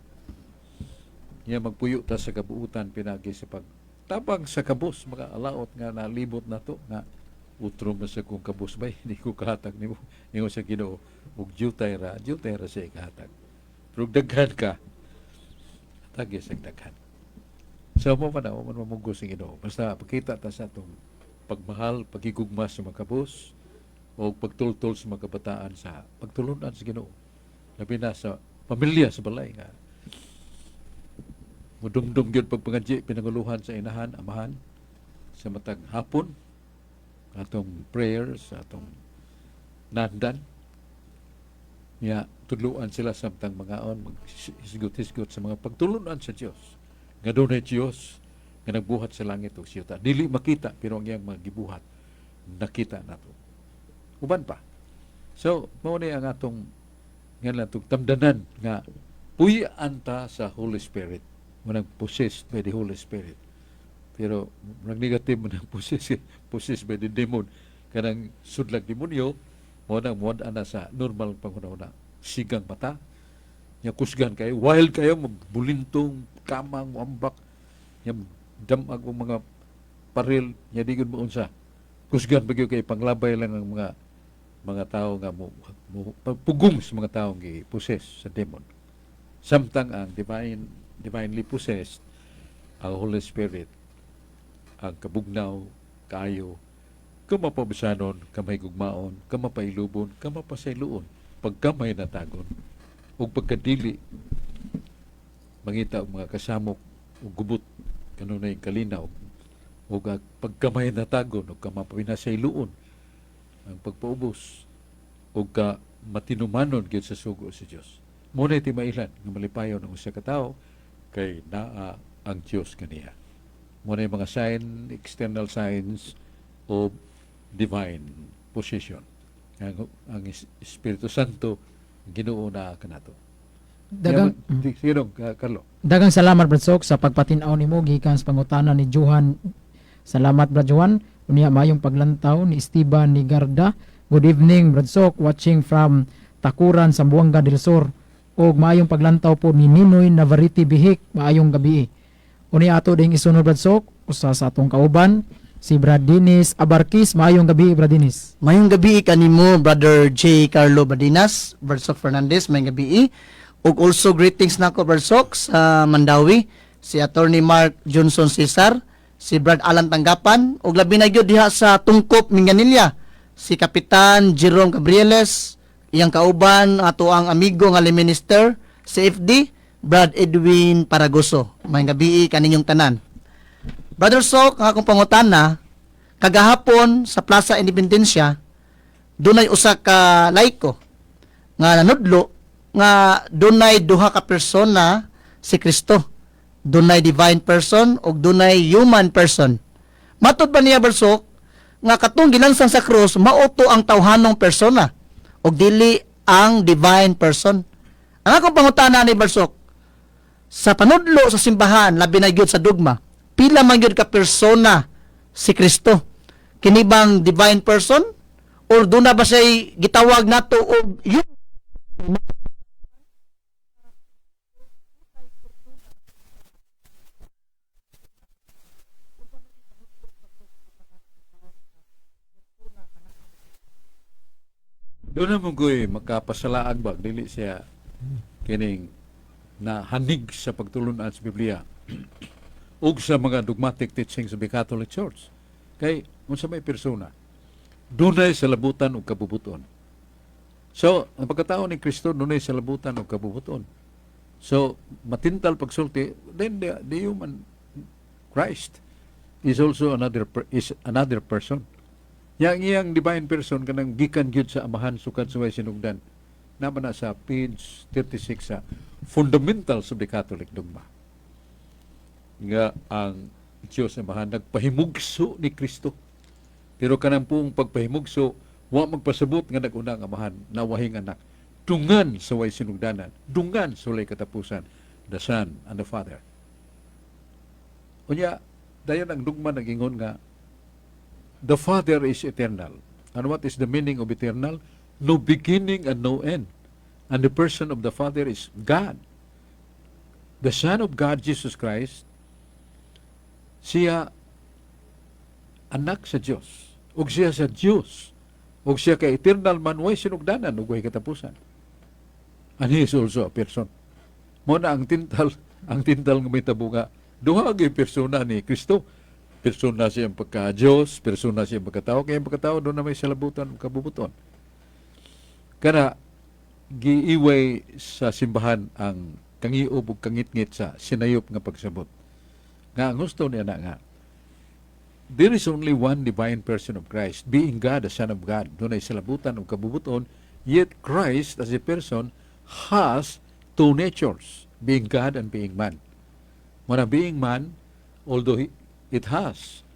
Nya magpuyo ta sa kabuutan pinagi sa pagtabang sa kabus, mga alaot nga nalibot nato nga utro man sa kong kabus bay, hindi ko kahatag nimo. Ingon sa Ginoo, ug jutay ra siya ikahatag. Pero ug daghan ka, hatag sa daghan. So mo pa na, mo man mamugos sa Ginoo. Basta pakita ta sa atong pagmahal, pagigugma sa mga kabus, o pagtultol sa mga kabataan sa pagtulunan sa Ginoo. Labi na sa pamilya sa balay nga mudumdum gyud pagpangadyi pinanguluhan sa inahan, amahan sa matag hapon atong prayers, atong nandan. Ya, tudluan sila samtang mangaon, maghisgot-hisgot sa mga pagtulunan sa Dios. Nga dunay Dios nga nagbuhat sa langit ug siyuta. Dili makita pero ang iyang mga gibuhat nakita nato. Uban pa. So, mao ni ang atong nga natong tamdanan nga puy-an ta sa Holy Spirit. Munang possessed by the Holy Spirit. Pero murag negative man ang possessed by the demon. Kanang sudlag demonyo, mo nang mo ana sa normal panghuna-huna. Sigang mata, nya kusgan kayo, wild kayo, magbulintong, kamang, wambak, nya damag og mga paril, nya di gud mo unsa. Kusgan ba gyud kay panglabay lang ang mga tao nga mo pugong sa mga tao gi possess sa demon. Samtang ang divinely possessed ang Holy Spirit, ang kabugnaw kaayo, kamapabisanon, kamahigugmaon, kamapailubon, kamapasayloon, pagkamay natagon ug pagkadili mangita og mga kasamok ug gubot kanunay kalinaw ug ang pagkamay natagon ug kamapinasayloon ang pagpaubos ug ka matinumanon gyud sa sugo sa Dios. Mao na timailan nga malipayon ang usa ka tawo kay naa ang Dios kaniya. Mao na mga sign, external signs of divine possession. Ang Espiritu Santo Ginoo na kanato. Dagang Sige dong, Carlo. Dagang salamat, Brad Sok, sa pagpatin-aw nimo gikan sa pangutana ni Johan. Salamat, Brad Johan. Unya maayong paglantaw ni Esteban ni Garda. Good evening, Brad Sok, watching from Takuran, Zamboanga del Sur. Og maayong paglantaw po ni Ninoy Navarrete Bihik. Maayong gabi. Unya ato ding isunod, Brad Sok, usa sa atong kauban si Brad Dennis Abarquis. Maayong gabi, Brad Dennis. Mayong gabi kanimo, Brother J. Carlo Badinas, Brad Sok Fernandez, mayong gabi. Ug also greetings nako, Brad Sok, sa Mandawi, si Attorney Mark Johnson Cesar, si Brad Alan Tanggapan, ug labi na gyud diha sa Tungkop, Minglanilla, si Kapitan Jerome Gabrieles, iyang kauban ato ang amigo nga minister, CFD, Brad Edwin Paragoso. Mayong gabi kaninyong tanan. Brother Sok, ang akong pangutana, kagahapon sa Plaza Independencia, dunay usa ka laiko nga nanudlo nga dunay duha ka persona si Kristo. Dunay divine person ug dunay human person. Matod ba niya, Brother Sok, nga katong gilansang sa krus mao to ang tawhanong persona ug dili ang divine person? Ang akong pangutana ni Brother Sok, sa panudlo sa simbahan, labi na gyud sa dugma, pila man gyud ka persona si Kristo? Kini bang divine person or duna ba siya gitawag nato og yun Doon na mo ko'y makapasalaag ba, dili siya kining na hanig sa pagtulunan sa Biblia ug sa mga dogmatic teachings of the Catholic Church. Kay unsa may persona, dunay salabutan ug kabubuton. So, ang pagkatao ni Kristo dunay salabutan ug kabubuton. So, matintal pagsulti, then the human Christ is also is another person. Yang iyang divine person kanang gikan gyud sa Amahan sukad sa way sinugdan. Naman na sa page 36 sa Fundamentals of the Catholic Dogma. Nga ang Diyos Amahan nagpahimugso ni Kristo. Pero kanang pong pagpahimugso, wa magpasabot nga nag-una ang Amahan, nawahing anak. Dungan sa way sinugdanan, dungan sa walay katapusan, the Son and the Father. Unya, dayon ang dugma nagingon nga the Father is eternal. And what is the meaning of eternal? No beginning and no end. And the person of the Father is God. The Son of God, Jesus Christ, siya anak sa Dios. Ug siya sa Dios. Ug siya kay eternal man, way sinugdanan ug way katapusan. And he is also a person. Mo na ang tintal nga may nga duha gyud persona ni Kristo. Persona siyang pagka Dios, persona siyang pagkatao, kaya ang pagkatao doon na may salabutan ug kabubuton. Kana giiway sa simbahan ang kangiob ug kangitngit sa sinayop nga pagsabot. Nga ang gusto niya na nga there is only one divine person of Christ, being God, the Son of God. Dunay salabutan ug kabubuton, yet Christ as a person has two natures, being God and being man. Muna being man, although it has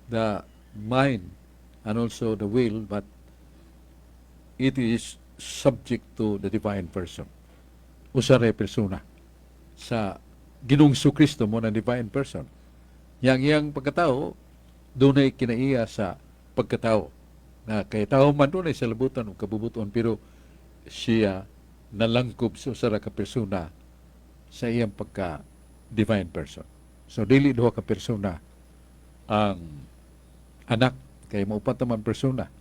the mind and also the will, but it is subject to the divine person. Usa ra persona sa Ginoong Kristo mo na divine person. Yang iyang pagkatao, dunay kinaiya sa pagkatao. Na kay tao man, dunay salabutan ug kabubuton, pero siya nalangkob sa usa ra ka persona sa iyang pagka divine person. So dili duha ka persona ang anak, kay maupat naman persona.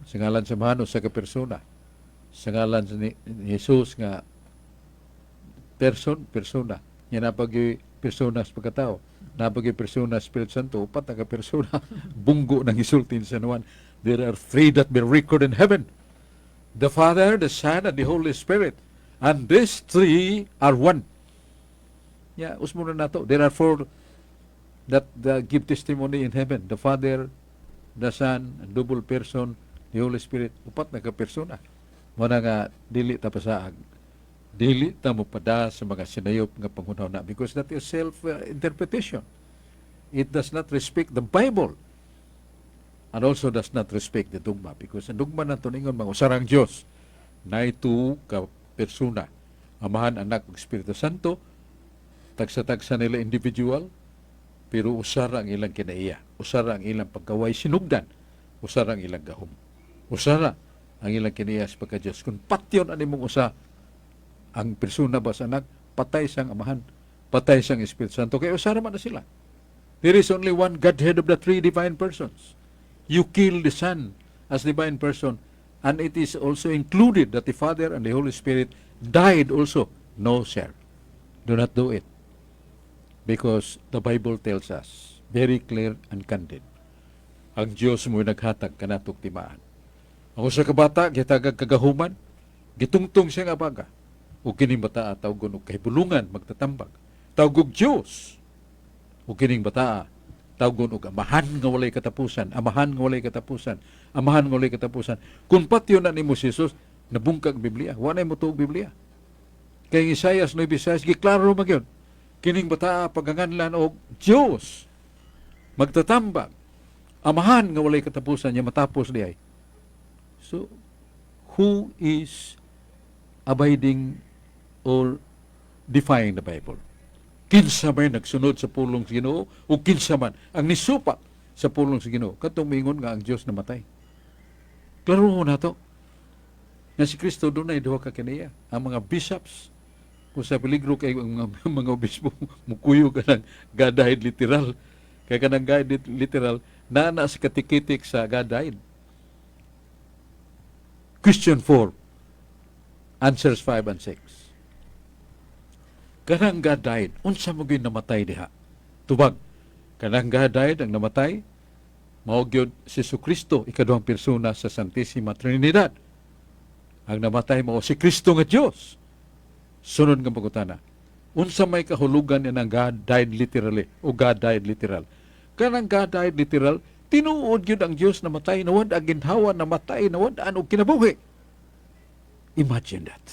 Sa ngalan sa Amahan, usa ka persona. Sa ngalan sa ni Jesus nga person, persona. Yan napag persona sa pagkatao. Napag persona sa Espiritu Santo, upat na ka persona. Bunggo ng isultin sa Juan. There are three that bear record in heaven: the Father, the Son, and the Holy Spirit. And these three are one. Yeah, usmo na nato. There are four that give testimony in heaven: The Father, the Son, and double person, the Holy Spirit. Upat na ka persona. Muna nga, dili ta pasaag. Dili ta mopada sa mga sinayop nga panghuna because that is self-interpretation. It does not respect the Bible and also does not respect the dogma because ang dogma nato ningon mga usarang Dios na ito ka persona, Amahan, Anak ug Espiritu Santo. Tagsa-tagsa nila individual, pero usara ang ilang kinaiya, usara ang ilang pagkaway sinugdan, usara ang ilang gahom, usara ang ilang kinaiya sa pagka-Diyos. Kung patyon ani mong usa ang persona ba sa anak, patay siyang Amahan, patay siyang Espiritu Santo, kay usara man na sila. There is only one Godhead of the three divine persons. You kill the Son as divine person, and it is also included that the Father and the Holy Spirit died also. No, sir. Do not do it. Because the Bible tells us, very clear and candid, ang Diyos mo naghatag kanatog timaan. Ang usa ka bata gitagag kagahuman, gitungtong siya nga baga. Ug kining bataa tawgon og kahibulungan magtatambag. Tawgog Dios. Ug kining bataa tawgon og Amahan nga walay katapusan, Amahan nga walay katapusan, Amahan nga walay katapusan. Kung patyon na nimo si Jesus, nabungkag Biblia. Wa na mo tuog Biblia. Kay ang Isaias 9:6 giklaro man gyud. Kining bataa paganganlan og Dios magtatambag, Amahan nga walay katapusan niya matapos di ay. So, who is abiding or defying the Bible? Kinsa may nagsunod sa pulong sa Ginoo o kinsa man ang nisupak sa pulong sa Ginoo katong mingon nga ang Dios namatay? Klaro mo na to. Nga si Kristo dunay duha ka kaniya. Ang mga bishops, kung sa peligro kay ang mga obispo mukuyog ka ng God died literal. Kay kanang God died literal naa na sa katikitik sa God died. Question 4, answers 5 and 6. Kanang God died, unsa mo gyud namatay diha? Tubag, kanang God died, ang namatay, mao gyud si Kristo, ikaduhang persona sa Santissima Trinidad. Ang namatay mao si Kristo nga Dios. Sunod nga pangutana. Unsa may kahulugan ang God died literally o God died literal? Kanang God died literal, tinuod gyud ang Dios namatay, nawad ang ginhawa, namatay, nawad ang og kinabuhi. Imagine that.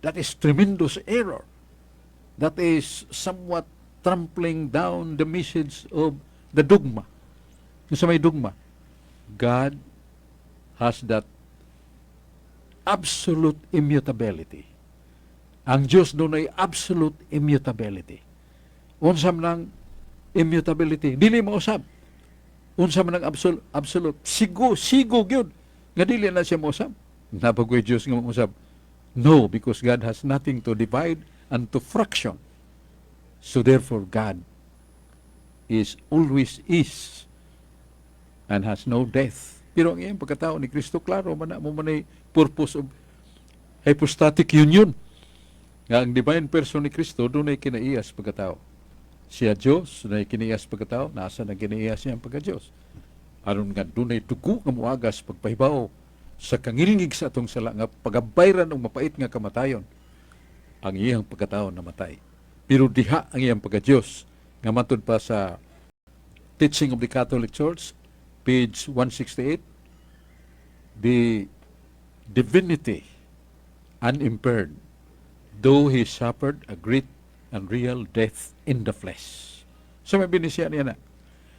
That is tremendous error. That is somewhat trampling down the message of the dogma. Sa may dogma, God has that absolute immutability. Ang Diyos dunay absolute immutability. Unsa man ang immutability? Dili mausab. Unsa man ang absolute, absolute sigo sigo gyud nga dili na siya mausab. Naa ba goy Diyos nga mausab? No, because God has nothing to divide and to fraction. So therefore God is always is and has no death. Pero ang iyang pagkatao ni Kristo, klaro man na mao man ay purpose of hypostatic union. Nga ang divine person ni Kristo dunay kinaiyas pagkatao. Siya Diyos, dunay kinaiyas pagkatao, nasa na kinaiyas siyang pagka-Diyos. Aron nga dunay dugo nga moagas pagpahibaw sa kangilngig sa atong sala nga pagabayran og mapait nga kamatayon, ang iyang pagkatao namatay. Pero diha ang iyang pagka-Diyos nga matud pa sa Teaching of the Catholic Church, page 168, the divinity unimpaired, though he suffered a great and real death in the flesh. So may binisya niya na.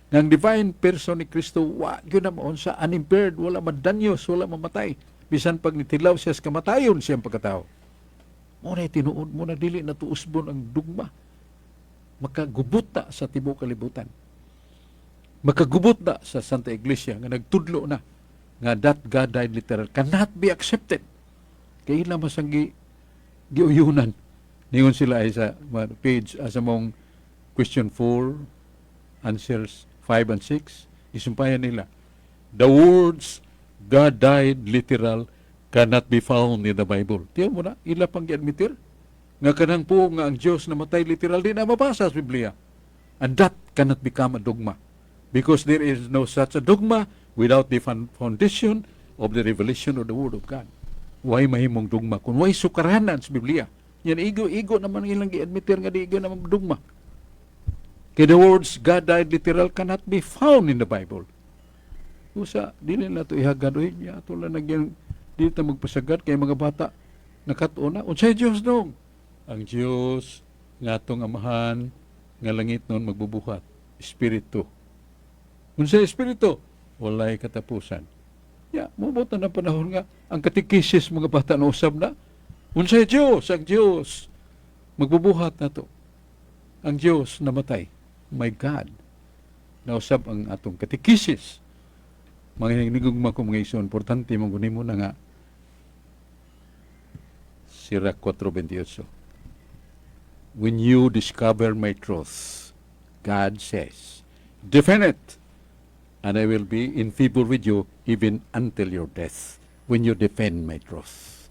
Nga ang divine person ni Kristo, wa gyud na maunsa, unimpaired, wala madanyos, wala mamatay. Bisan pag nitilaw siya sa kamatayon siyang pagkatao. Mao na tinuod mo na dili na tuusbon ang dugma. Makagubot na sa tibuok kalibutan. Makagubot na sa Santa Iglesia nga nagtudlo na nga that God died literal cannot be accepted. Kay ila masang giuyunan. Ningon sila ay sa page sa mong question 4, answers 5 and 6, isumpayan nila. The words "God died literal" cannot be found in the Bible. Tiyan mo na, ila pang giadmitir nga kanang po nga ang Diyos namatay literal di na mabasa sa Biblia. And that cannot become a dogma. Because there is no such a dogma without the foundation of the revelation of the Word of God. Way mahimong dogma kung way sukaranan sa Biblia. Yan igo-igo naman ilang giadmitir nga di igo naman dogma. Kay the words "God died literal" cannot be found in the Bible. Usa, dili na to ihagad oy, nya ato lang nagyan dili ta magpasagad kay mga bata nakatuon na unsay Dios dong. Ang Dios nga atong amahan nga langit noon magbubuhat, espiritu. Unsay espiritu? Walay katapusan. Ya, mobot na ng panahon nga ang katekisis mga bata na usab na. Unsay Dios? Ang Dios magbubuhat na to. Ang Dios namatay. My God. Nausab ang atong katekisis. Mga hinigugma ko, mga igsoon, importante mo mo na nga Sirach 4:28. When you discover my truth, God says, defend it, and I will be in favor with you even until your death, when you defend my truth.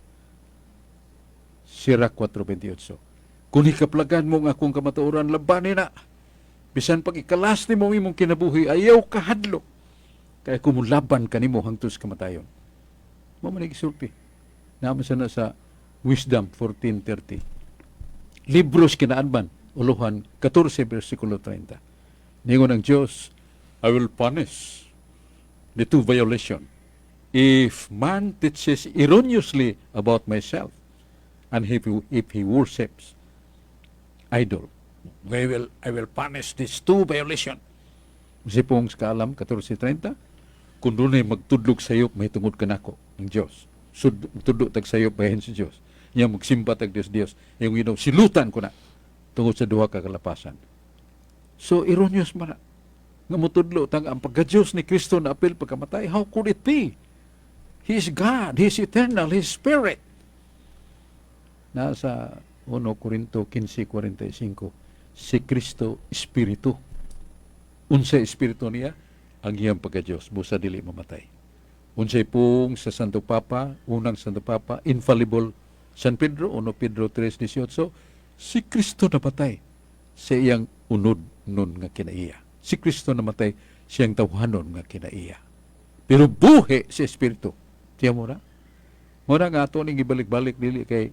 Sirach 4:28. Kung hikaplagan mo ang akong kamatuoran, labanin na. Bisan pag ikalas nimo ang imong kinabuhi, ayaw kahadlok. Kaya kumulaban kanimo hangtod sa kamatayon. Mao man gisulti. Naman sa na sa Wisdom 14:30. Libros kinaadman, uluhan 14 versikulo 30. Ningon ang Diyos, "I will punish the two violation. If man teaches erroneously about myself, and if he worships idol, I will punish these two violation." Sipong sa Kaalam 14:30, kung dunay magtudlog sayop mahitungod kanako ng Dios. Sud magtudlo tag sayop bahin sa Dios. Nya magsimba tag Dios Dios. Yung Ginoo silutan ko na tungod sa duha ka kalapasan. So erroneous man na nga motudlo tang ang pagka-Diyos ni Kristo na apil pagkamatay. How could it be? He is God, He is eternal, He is Spirit. Nasa 1 Corinto 15:45, si Kristo Espiritu. Unsa espiritu niya? Ang iyang pagka-Diyos, busa dili mamatay. Unsay pung sa Santo Papa, unang Santo Papa, infallible San Pedro, 1 Pedro 3:18, si Kristo napatay sa iyang unod nun nga kinaiya. Si Kristo namatay siyang tawhanon nga kinaiya. Pero buhi si Espiritu. Tiya mo na? Muna nga ato ning ibalik-balik, dili kay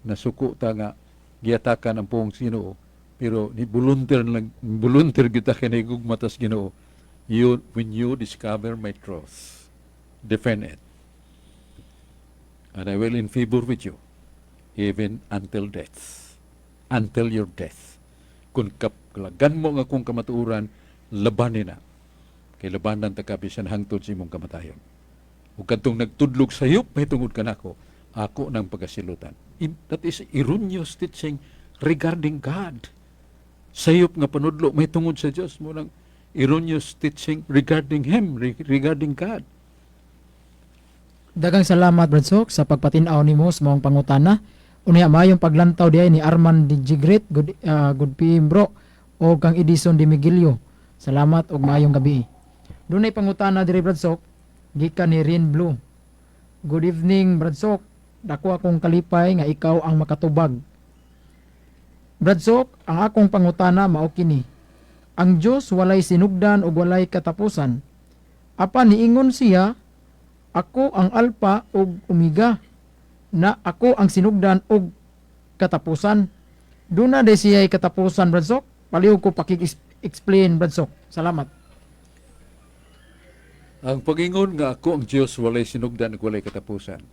nasuko ta nga giatakan ang puong Ginoo, pero ni volunteer lang, volunteer kita kay nahigugma tas Ginoo. You when you discover my truth, defend it, and I will in favor with you even until death, until your death. Kung kaplagan mo nga akong kamatuoran, labanin na kay labanan ta ka bisan hangtod sa imong kamatayon. Ug kadtong nagtudlog sayop mahitungod kanako, ako nang pagasilutan. That is erroneous teaching regarding God. Sayop nga panudlo mahitungod sa Dios mo nang erroneous teaching regarding Him, regarding God. Daghang salamat, Brad Sok, sa pagpatin-aw nimo sa maong pangutana. Unya, maayong paglantaw diay ni Arman di Gigret, good PM, bro, o kang Edison Di Miguelio. Salamat og maayong gabi. Dunay pangutana diri, Brad Sok, gikan ni Rin Blue. Good evening, Brad Sok. Dako akong kalipay nga ikaw ang makatubag. Brad Sok, ang akong pangutana mao kini. Ang Dios walay sinugdan ug walay katapusan. Apan niingon siya, "Ako ang Alpha ug Omega," na ako ang sinugdan ug katapusan. Duna day siya katapusan, Brad Sok? Palihog ko paki-explain, Brad Sok. Salamat. Ang pagingon nga ako ang Dios walay sinugdan ug walay katapusan.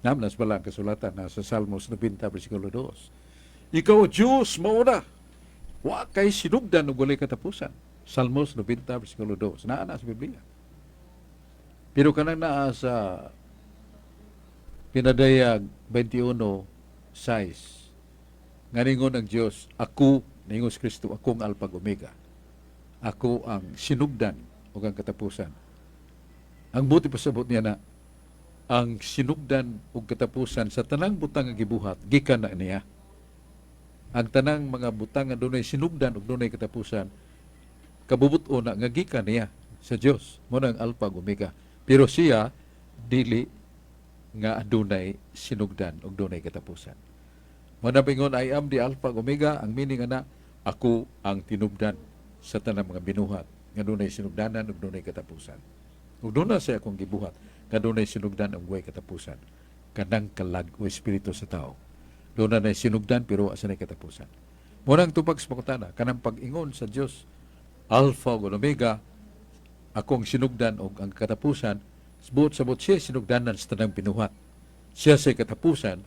Nam nas bala ang kasulatan nasa Salmos 90 bersikulo 2. Ikaw, o Dios, mao na. Wa kay sinugdan ug walay katapusan. Salmos 90 bersikulo 2. Naa na sa Biblia. Pero kanang naa sa Pinadayag 21:6 nga ningon ang Dios, ako, ningon si Kristo, ako ang Alpha ug Omega. Ako ang sinugdan ug ang katapusan. Ang buti pasabot niya na ang sinugdan ug katapusan sa tanang butang nga gibuhat gikan na niya. Ang tanang mga butang nga dunay sinugdan ug dunay katapusan, kabubut-on na nga gikan niya sa Dios. Mo na ang Alpha ug Omega. Pero siya dili nga adunay sinugdan ug dunay katapusan. Mo na bingon, "I am the Alpha ug Omega," ang meaning ana, ako ang tinubdan sa tanang mga binuhat nga dunay sinugdanan ug dunay katapusan. Ug duna siya akong gibuhat nga dunay sinugdan ug way katapusan. Kanang kalag o espiritu sa tao. Duna na sinugdan pero wa sa katapusan. Mo nang tubag sa pangutana, kanang pag-ingon sa Dios, Alpha ug Omega, akong sinugdan og ang katapusan, buot sabot siya sinugdanan sa tanang binuhat. Siya sa katapusan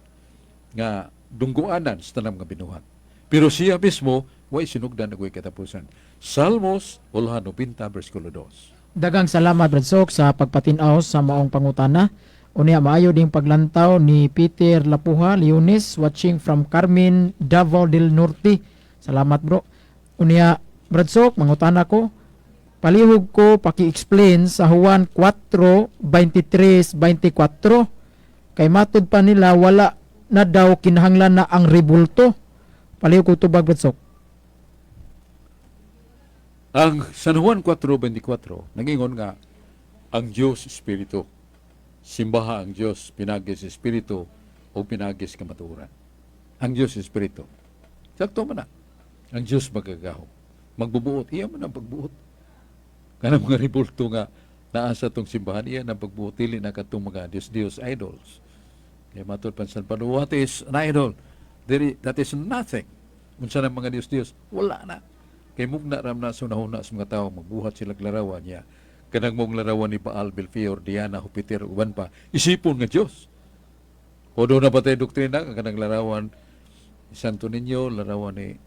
nga dungguanan sa tanang mga binuhat. Pero siya mismo way sinugdan ug way katapusan. Salmos 90 bersikulo 2. Daghang salamat, Brad Sok, sa pagpatin-aw sa maong pangutana. Unya, maayo ding paglantaw ni Peter Lapuha Leonis, watching from Carmen, Davao del Norte. Salamat, bro. Unya, Brad Sok, mangutana ko. Palihog ko paki-explain sa Juan 4:23-24. Kay matud pa nila wala na daw kinahanglan na ang rebulto. Palihog ko tubag, Brad Sok. Ang San Juan 4:24 nangingon nga ang Dios Espiritu. Simbaha ang Dios pinagi sa Espiritu o pinagi sa kamatuoran. Ang Dios Espiritu. Sakto man na. Ang Dios magagahom. Magbubuot. Iya man ang pagbuot. Kanang mga rebulto nga naa sa tong simbahan, iya ang pagbuot, dili na katong mga Diyos Diyos idols. Kaya matod pa San Pablo, what is an idol? There, that is nothing. Unsa na mga Diyos Diyos, wala na. Kay mugna ram na sa unahuna sa mga tao, magbuhat sila larawan niya. Kanang mong larawan ni Baal, Belfior, Diana, Jupiter, uban pa, isipon nga Diyos. O doon na ba tayo doktrina, ang kanang larawan ni Santo Niño, larawan ni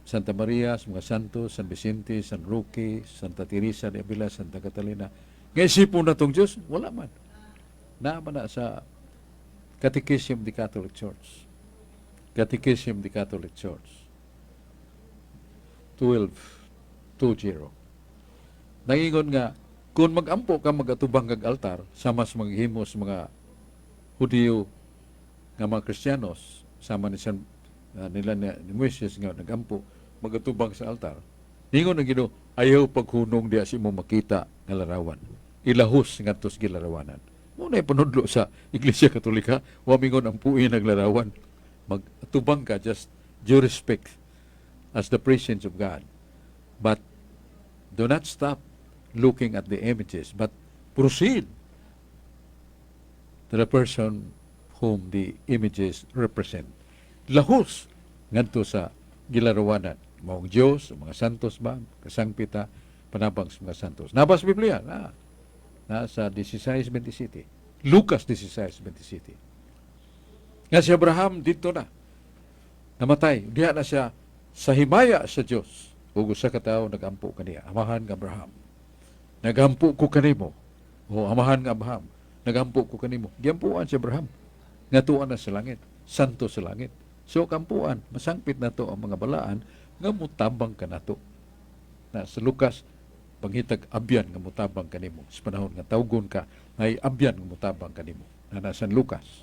Santa Maria, sa mga santo, San Vicente, San Roque, Santa Teresa de Avila, Santa Catalina. Nga isipon na tong Diyos, wala man. Naa man na sa Catechism of the Catholic Church. Catechism of the Catholic Church. 12:20. Nangingon nga, kung magampo ka magatubang kag altar, sama sa mga himos mga Hudiyo nga mga Kristiyanos, sama ni San, nila ni Moises nga nagampo magatubang sa altar. Ningon ang Ginoo, ayaw paghunong diya sa imong makita nga larawan. Ilahos ngadto sa gilarawanan. Mao na panudlo sa Iglesia Katolika, wa mingon ampuin ang larawan. Magtubang ka, just due respect as the presence of God. But do not stop looking at the images, but proceed to the person whom the images represent. Lahos ngadto sa gilarawanan. Maong Diyos, ang mga santos ba, kasangpita, panabang sa mga santos. Naa ba sa Biblia? Na. Na sa 16:27. Lucas 16:27. Nga si Abraham dito na. Namatay. Diha na siya sa himaya sa Diyos. Ug usa ka tawo nagampo kaniya. "Amahan nga Abraham. Nagampo ko kanimo. O amahan nga Abraham. Nagampo ko kanimo." Giampuan si Abraham. Nga tuan na sa langit. Santo sa langit. So kampuan, masangpit na to ang mga balaan nga mutabang kanato. Na sa Lucas, pangitag abyan nga mutabang kanimo. Sa panahon nga tawgon ka, ay abyan nga mutabang kanimo. Na San Lucas.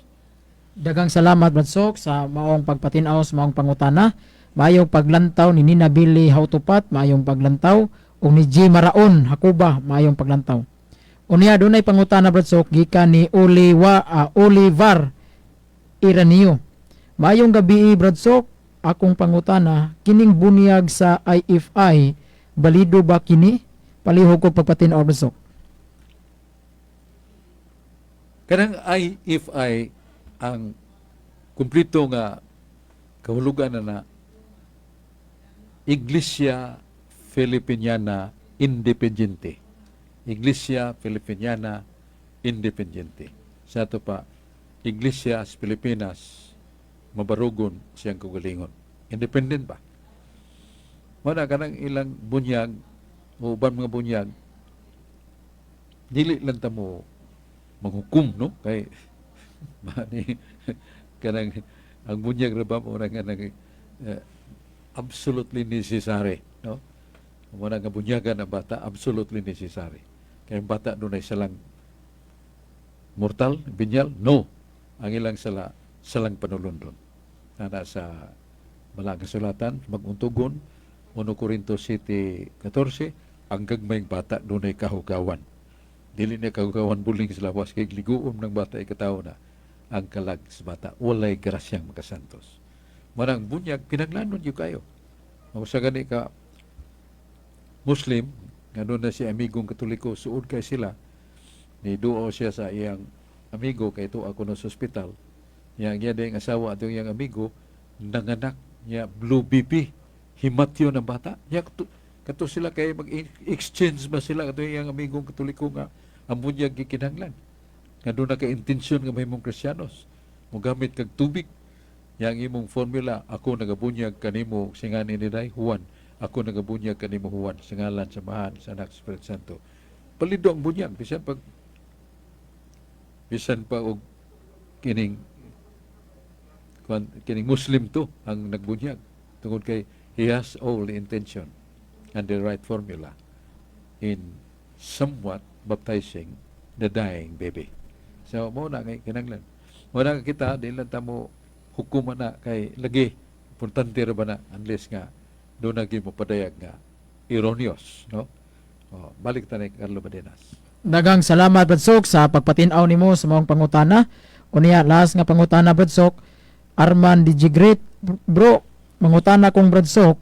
Daghang salamat, Bradsok, sa maong pagpatinaw sa maong pangutana. Maayong paglantaw ni Nina Billy Hautupat, maayong paglantaw, ug ni G Maraon Hakuba, maayong paglantaw. Unya dunay pangutana, Bradsok, gikan ni Olivar Iranio. "Maayong gabi, Bradsok, akong pangutana, kining bunyag sa IFI, balido ba kini? Palihog ko pagpatin-aw, Bradsok." Kanang IFI, ang kumplito nga kahulugan na na Iglesia Filipiniana Independiente. Iglesia Filipiniana Independiente. Sa ato pa, Iglesia sa Pilipinas, mabarugon siyang kaugalingon. Independent ba? Wala kanang ilang bunyag o uban mga bunyag, dili lang ta mo manghukom, no, kay mani kanang ang bunyag ra ba mo nga kanang absolutely necessary, no? Mo na nga bunyagan ang bata, absolutely necessary kay ang bata dunay salang mortal, venial. No, ang ilang sala, salang panulundon ana sa Balaang Kasulatan. Maguntugon 1 Corinto 7:14, ang gagmayng bata dunay kahugawan, dili niya kahugawan buling sa lawas kay liguom ng bata ikatawo na ang kalag sa bata, walay grasyang makasantos. Manang bunyag kinanglanon gyud kayo. Mao sa gani ka Muslim nga doon na si amigong Katoliko, suod kay sila. Ni duo siya sa iyang amigo kay ako na sa ospital. Yang iya ding asawa atong iyang amigo nanganak niya, blue BP, himatyo ng bata niya. Kato sila kay mag-exchange ba sila kato iyang amigong Katoliko nga ang bunyag gikinahanglan nga doon na kay intensyon nga mahimong Kristiyanos, mogamit kag tubig. Yang imong formula, "Ako nagabunyag kanimo sa ngalan ni Day Juan. Ako nagabunyag kanimo, Juan, sa ngalan sa Amahan, sa Anak, sa Espiritu Santo." Palido ang bunyag bisan pa og kining kuan, kining Muslim to ang nagbunyag tungod kay he has all the intention and the right formula in somewhat baptizing the dying baby. So mo na kay kinanglan. Mo na kita di lang ta mo hukuman na kay lagi importante ra ba na unless nga doon na mo padayag nga erroneous, no? Oh, balik ta ni Carlo Badenas. Daghang salamat, Bradsok, sa pagpatin-aw nimo sa maong pangutana. Unya last nga pangutana, Bradsok, Arman DJ Great. "Bro, mangutana kong Bradsok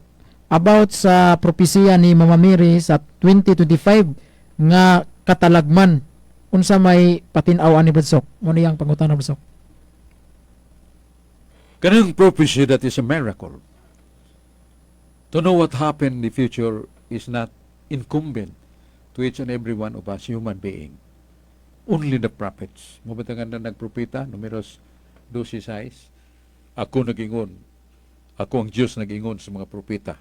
about sa propesiya ni Mama Mary sa 2025 nga katalagman. Unsa may patin-aw ani, Bradsok?" Mo niyang pangutana, Bradsok. Kanang prophecy, that is a miracle. To know what happened in the future is not incumbent to each and every one of us human being. Only the prophets. Mo ba nga na nagpropeta, Numeros 12:6, "Ako nagingon, ako ang Diyos nagingon sa mga propeta,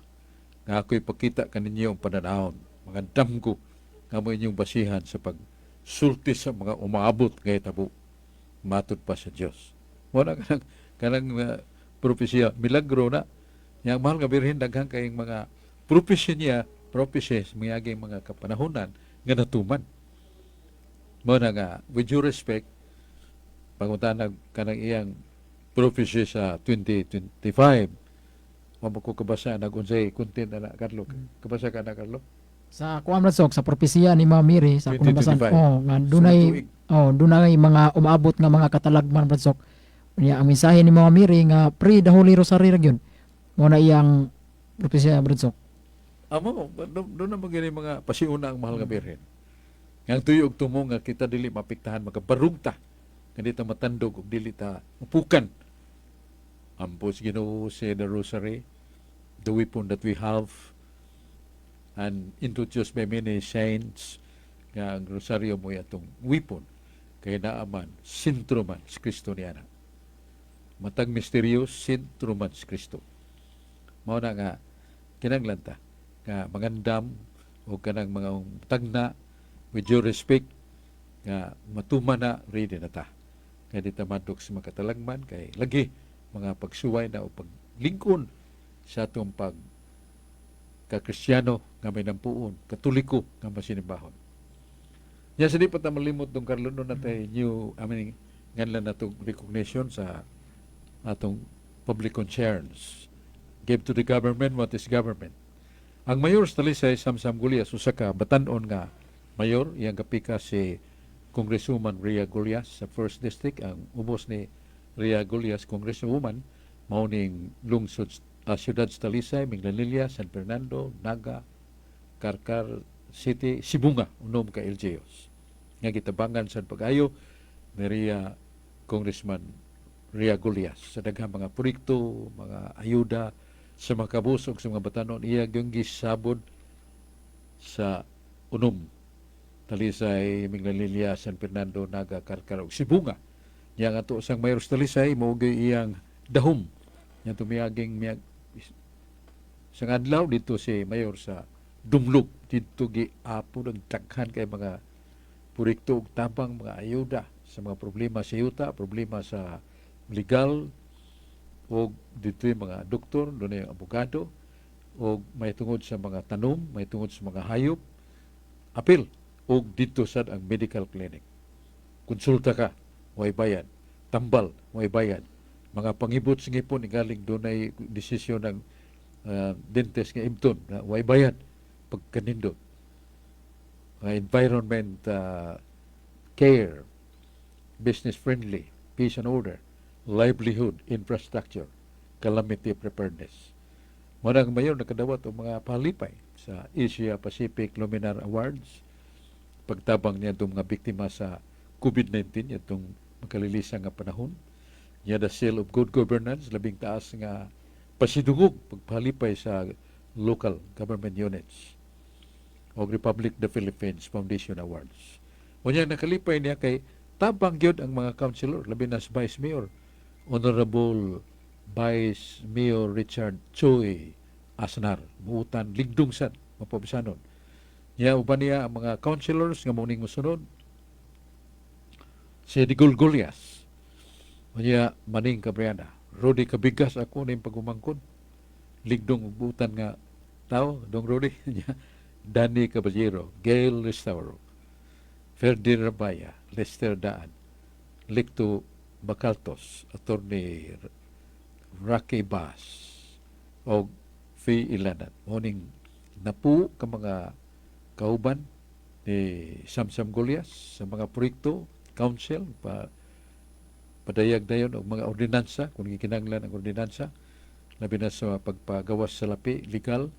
nga ako ipakita kaninyo ang pananahon, mga damgo, nga mo inyong basihan sa pagsulti sa mga umaabot nga hitabo," matud pa sa Diyos. Wala kanang kanang propesya, milagro na. Yang mahal nga Birhen, daghan kayong mga propesya niya, prophecies, mga mga kapanahonan nga natuman. Mo na nga, with due respect, pangutana kanang iyang prophecy sa 2025, wa mo ko kabasa nag unsay content na, Carlo. Kabasa ka na, Carlo? Sa kuan, Brad Sok, sa propesiya ni Mama Mary sa akong nabasan, 2025. oh, nga dunay Sunod tuig. Oh, dunay mga umaabot nga mga katalagman, Brad Sok. Niya ang mensahe ni Mama Mary nga pray the Holy Rosary ra gyud. Mo na iyang propesiya, Brad Sok. Amo, doon na magini mga pasiuna ang mahal nga Birhen. Nga ang tuyo og tumo nga kita dili mapiktahan, makabarug ta. Nga di ta matandog ug dili ta mapukan. Ampo sa Ginoo, say the rosary, the weapon that we have and introduced by many saints nga ang rosaryo mo atong weapon kay naa man sentro man si Kristo niana. Matag misteryo, sentro man si Kristo. Mao na nga kinanglan ta nga mangandam o kanang mga tagna, with due respect, nga matuman na, ready na ta kay di ta madlok sa makatalagman, kay lagi mga pagsuway na o paglingkon sa atong pag kakristyano nga may nampuon, Katoliko nga masinimbahon. Nya sa di pa ta malimot, Dong Carlo, no natay new, I mean, nganlan natong recognition sa atong public concerns. Give to the government what is government. Ang mayor sa Talisay, Samsam Gullas, usa ka batan-on nga mayor, iyang kapika si Congresswoman Ria Gullas sa First District. Ang ubos ni Ria Gullas, Congresswoman, mao ning lungsod, siyudad sa Talisay, Minglanilla, San Fernando, Naga, Carcar City, Sibonga, unom ka LGUs. Nga gitabangan sa pag-ayo ni Ria, Congressman Ria Gullas, sa daghang mga proyekto, mga ayuda sa mga kabusog, sa mga batanon, iya gyung gisabod sa unom: Talisay, Minglanilla, San Fernando, Naga, Carcar ug Sibonga. Nya nga ato sang mayor sa Talisay mao gyud iyang dahom. Nya tumiyaging miyag sa adlaw dito si mayor sa Dumlog, didto giapo ng daghan kay mga proyekto ug tabang, mga ayuda sa mga problema sa yuta, problema sa legal, o dito yung mga doktor, doon yung abogado, o may tungod sa mga tanom, may tungod sa mga hayop, apil, o dito sad ang medical clinic. Konsulta ka, way bayad. Tambal, way bayad. Mga pangibot sa ngipon, galing doon ay desisyon ng dentist nga imton, na way bayad pagkanindot. Mga environment care, business friendly, peace and order, livelihood, infrastructure, calamity preparedness. Mao ang mayor nakadawat og mga palipay sa Asia Pacific Luminar Awards, pagtabang niya itong mga biktima sa COVID-19 itong makalilisa nga panahon niya, the seal of good governance, labing taas nga pasidungog pagpalipay sa local government units, o Republic the Philippines Foundation Awards. Unya nakalipay niya kay tabang gyud ang mga councilor, labi na sa Vice Mayor, Honorable Vice Mayor Richard Choi Asnar, muutan ligdong sad mapabisanon. Niya uban niya ang mga councilors nga muning mosunod: si Digul Golias, unya Maning Cabriana, Rudy Cabigas, ako ning pagumangkon, ligdong ug buutan nga tao, Dong Rudy, niya Danny Caballero, Gail Restauro, Ferdi Rabaya, Lester Daan, Licto Bacaltos, Attorney Rocky Bass, o Fee Ilanan. Morning napu ka mga kauban ni Samsam Golias sa mga proyekto, council, pa padayag dayon og mga ordinansa kung gikinahanglan ang ordinansa, labi na sa pagpagawas sa lapi legal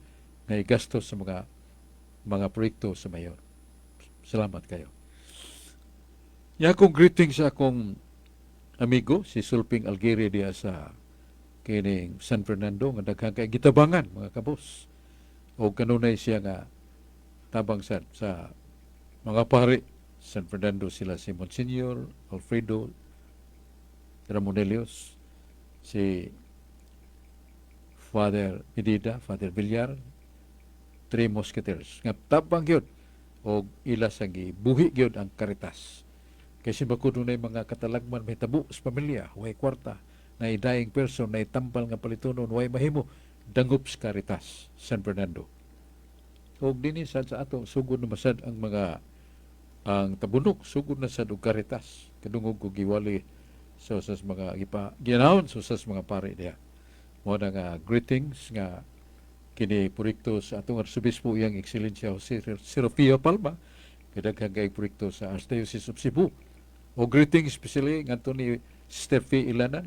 nga igastos sa mga proyekto sa mayor. Salamat kayo. Ya, akong greeting sa akong amigo si Sulping Algeri diya sa kining San Fernando nga daghan kay gitabangan mga kabos. O kanunay siya nga tabang sa mga pari San Fernando, sila si Monsignor Alfredo Ramonelios, si Father Medida, Father Villar, Three Musketeers. Nga tabang gyud og ila sa gibuhi gyud ang Caritas. Kay si bako dunay mga katalagman mahitabo sa pamilya, way kwarta, na dying person, na tambal nga palitunon, way mahimo, dangop sa Caritas San Fernando. Og dinhi sad sa ato, sugod na masad ang mga ang Tabunok, sugod na sad og Caritas. Kadungog ko giwali sa mga gipa ginahon sa mga pare diha. Mao na nga greetings nga kining Kini proyekto sa atong Arsobispo, Iyang Ekselencia Jose Serafia Palma, kadaghan kay proyekto sa Archdiocese of Cebu. O greetings especially ngadto ni Steffi Ilanan,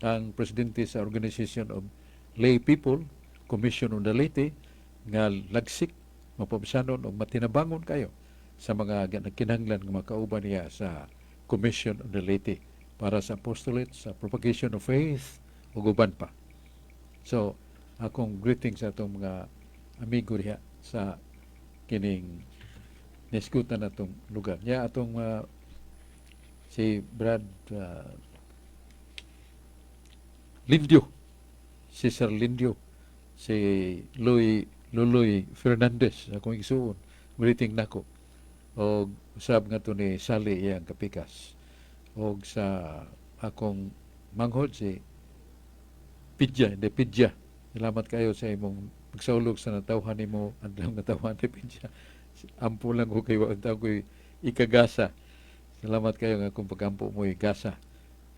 ang presidente sa Organization of Lay People, Commission on the Laity, nga lagsik, mapabsanon o matinabangon kayo sa mga kinahanglan nga makauban niya sa Commission on the Laity para sa apostolate, sa propagation of faith, ug uban pa. So, akong greetings sa atong mga amigo diha sa kining nisgutan natong lugar. Nya atong si Brad Lindio, Cesar Lindio, si Louis Luloy Fernandez, akong igsuon, greeting nako. Og usab nga to ni Sally, iyang kapikas. Og sa akong manghod si Pidya, hindi Pidya. Salamat kayo sa imong pagsaulog sa natawhan nimo, adlaw natawhan ni Pidya. Ampo lang ko kay wa ko'y ikagasa. Salamat kayo nga akong pagampo mo gasa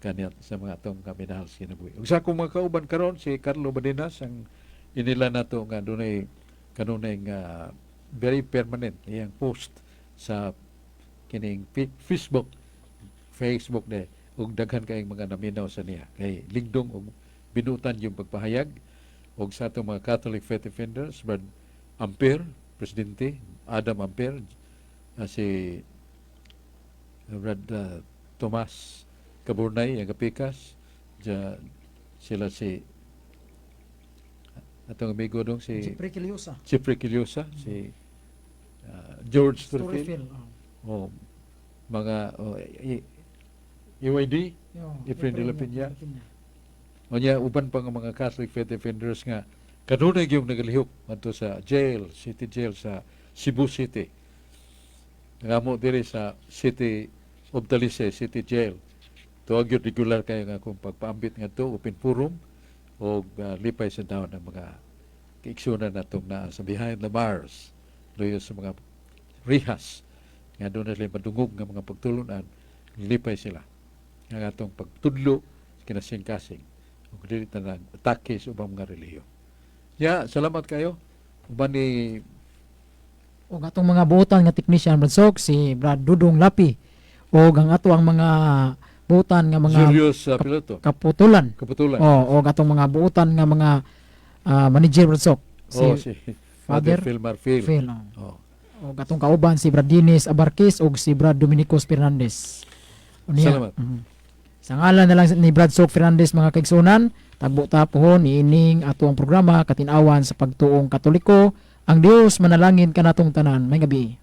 kaniya sa mga atong kaminahal sa kinabuhi. Ug sa akong mga kauban karon, si Carlo Badinas, ang inila nato nga dunay kanunay nga very permanent iyang post sa kining Facebook Facebook de, ug daghan kayong mga naminaw sa niya kay lingdong ug binutan yung pagpahayag. Ug sa atong mga Catholic Faith Defenders, Brad Ampere, presidente Adam Ampere, si Brad Tomas Kaburnay, ang kapikas ja, sila si atong amigo dong si Jeffrey Quiliosa. Jeffrey Quiliosa, si George Torfil, Storyfield. Oh, mga oh, EYD, Efrain de la Peña. O niya, uban pa nga mga Catholic Faith Defenders nga kanunay yung nagalihok ngadto sa jail, city jail sa Cebu City. Ngamo diri sa City of Talisay, City Jail. Tuwag yun regular kayo nga kung pagpaambit ngadto open forum o lipay sa daon ng mga kaiksunan natong naa sa behind the bars, luyo sa mga rihas nga doon na sila madungog nga mga pagtulunan. Lipay sila nga atong pagtudlo kinasing-kasing ug dili ta nag atake sa ubang mga relihiyon. Ya, salamat kayo uban ni Ug atong mga buotan nga technician, Brad Sok, si Brad Dudong Lapi, ug ang ato ang mga buotan nga mga Julius Piloto. Kaputulan. Kaputulan. Oh, og atong mga buotan nga mga manager, Brad Sok, si Oh, si Father Father Phil Marfil. Phil. Oh. Oh. Og atong kauban si Brad Dinis Abarquez ug si Brad Dominicos Fernandez. Unya, Salamat. Sa ngalan na lang ni Brad Sok Fernandez, mga kaigsunan, tagbo ta pohon niining ato ang programa, Katin-awan sa Pagtuong Katoliko. Ang Dios manalangin kanatong tanan. May gabi.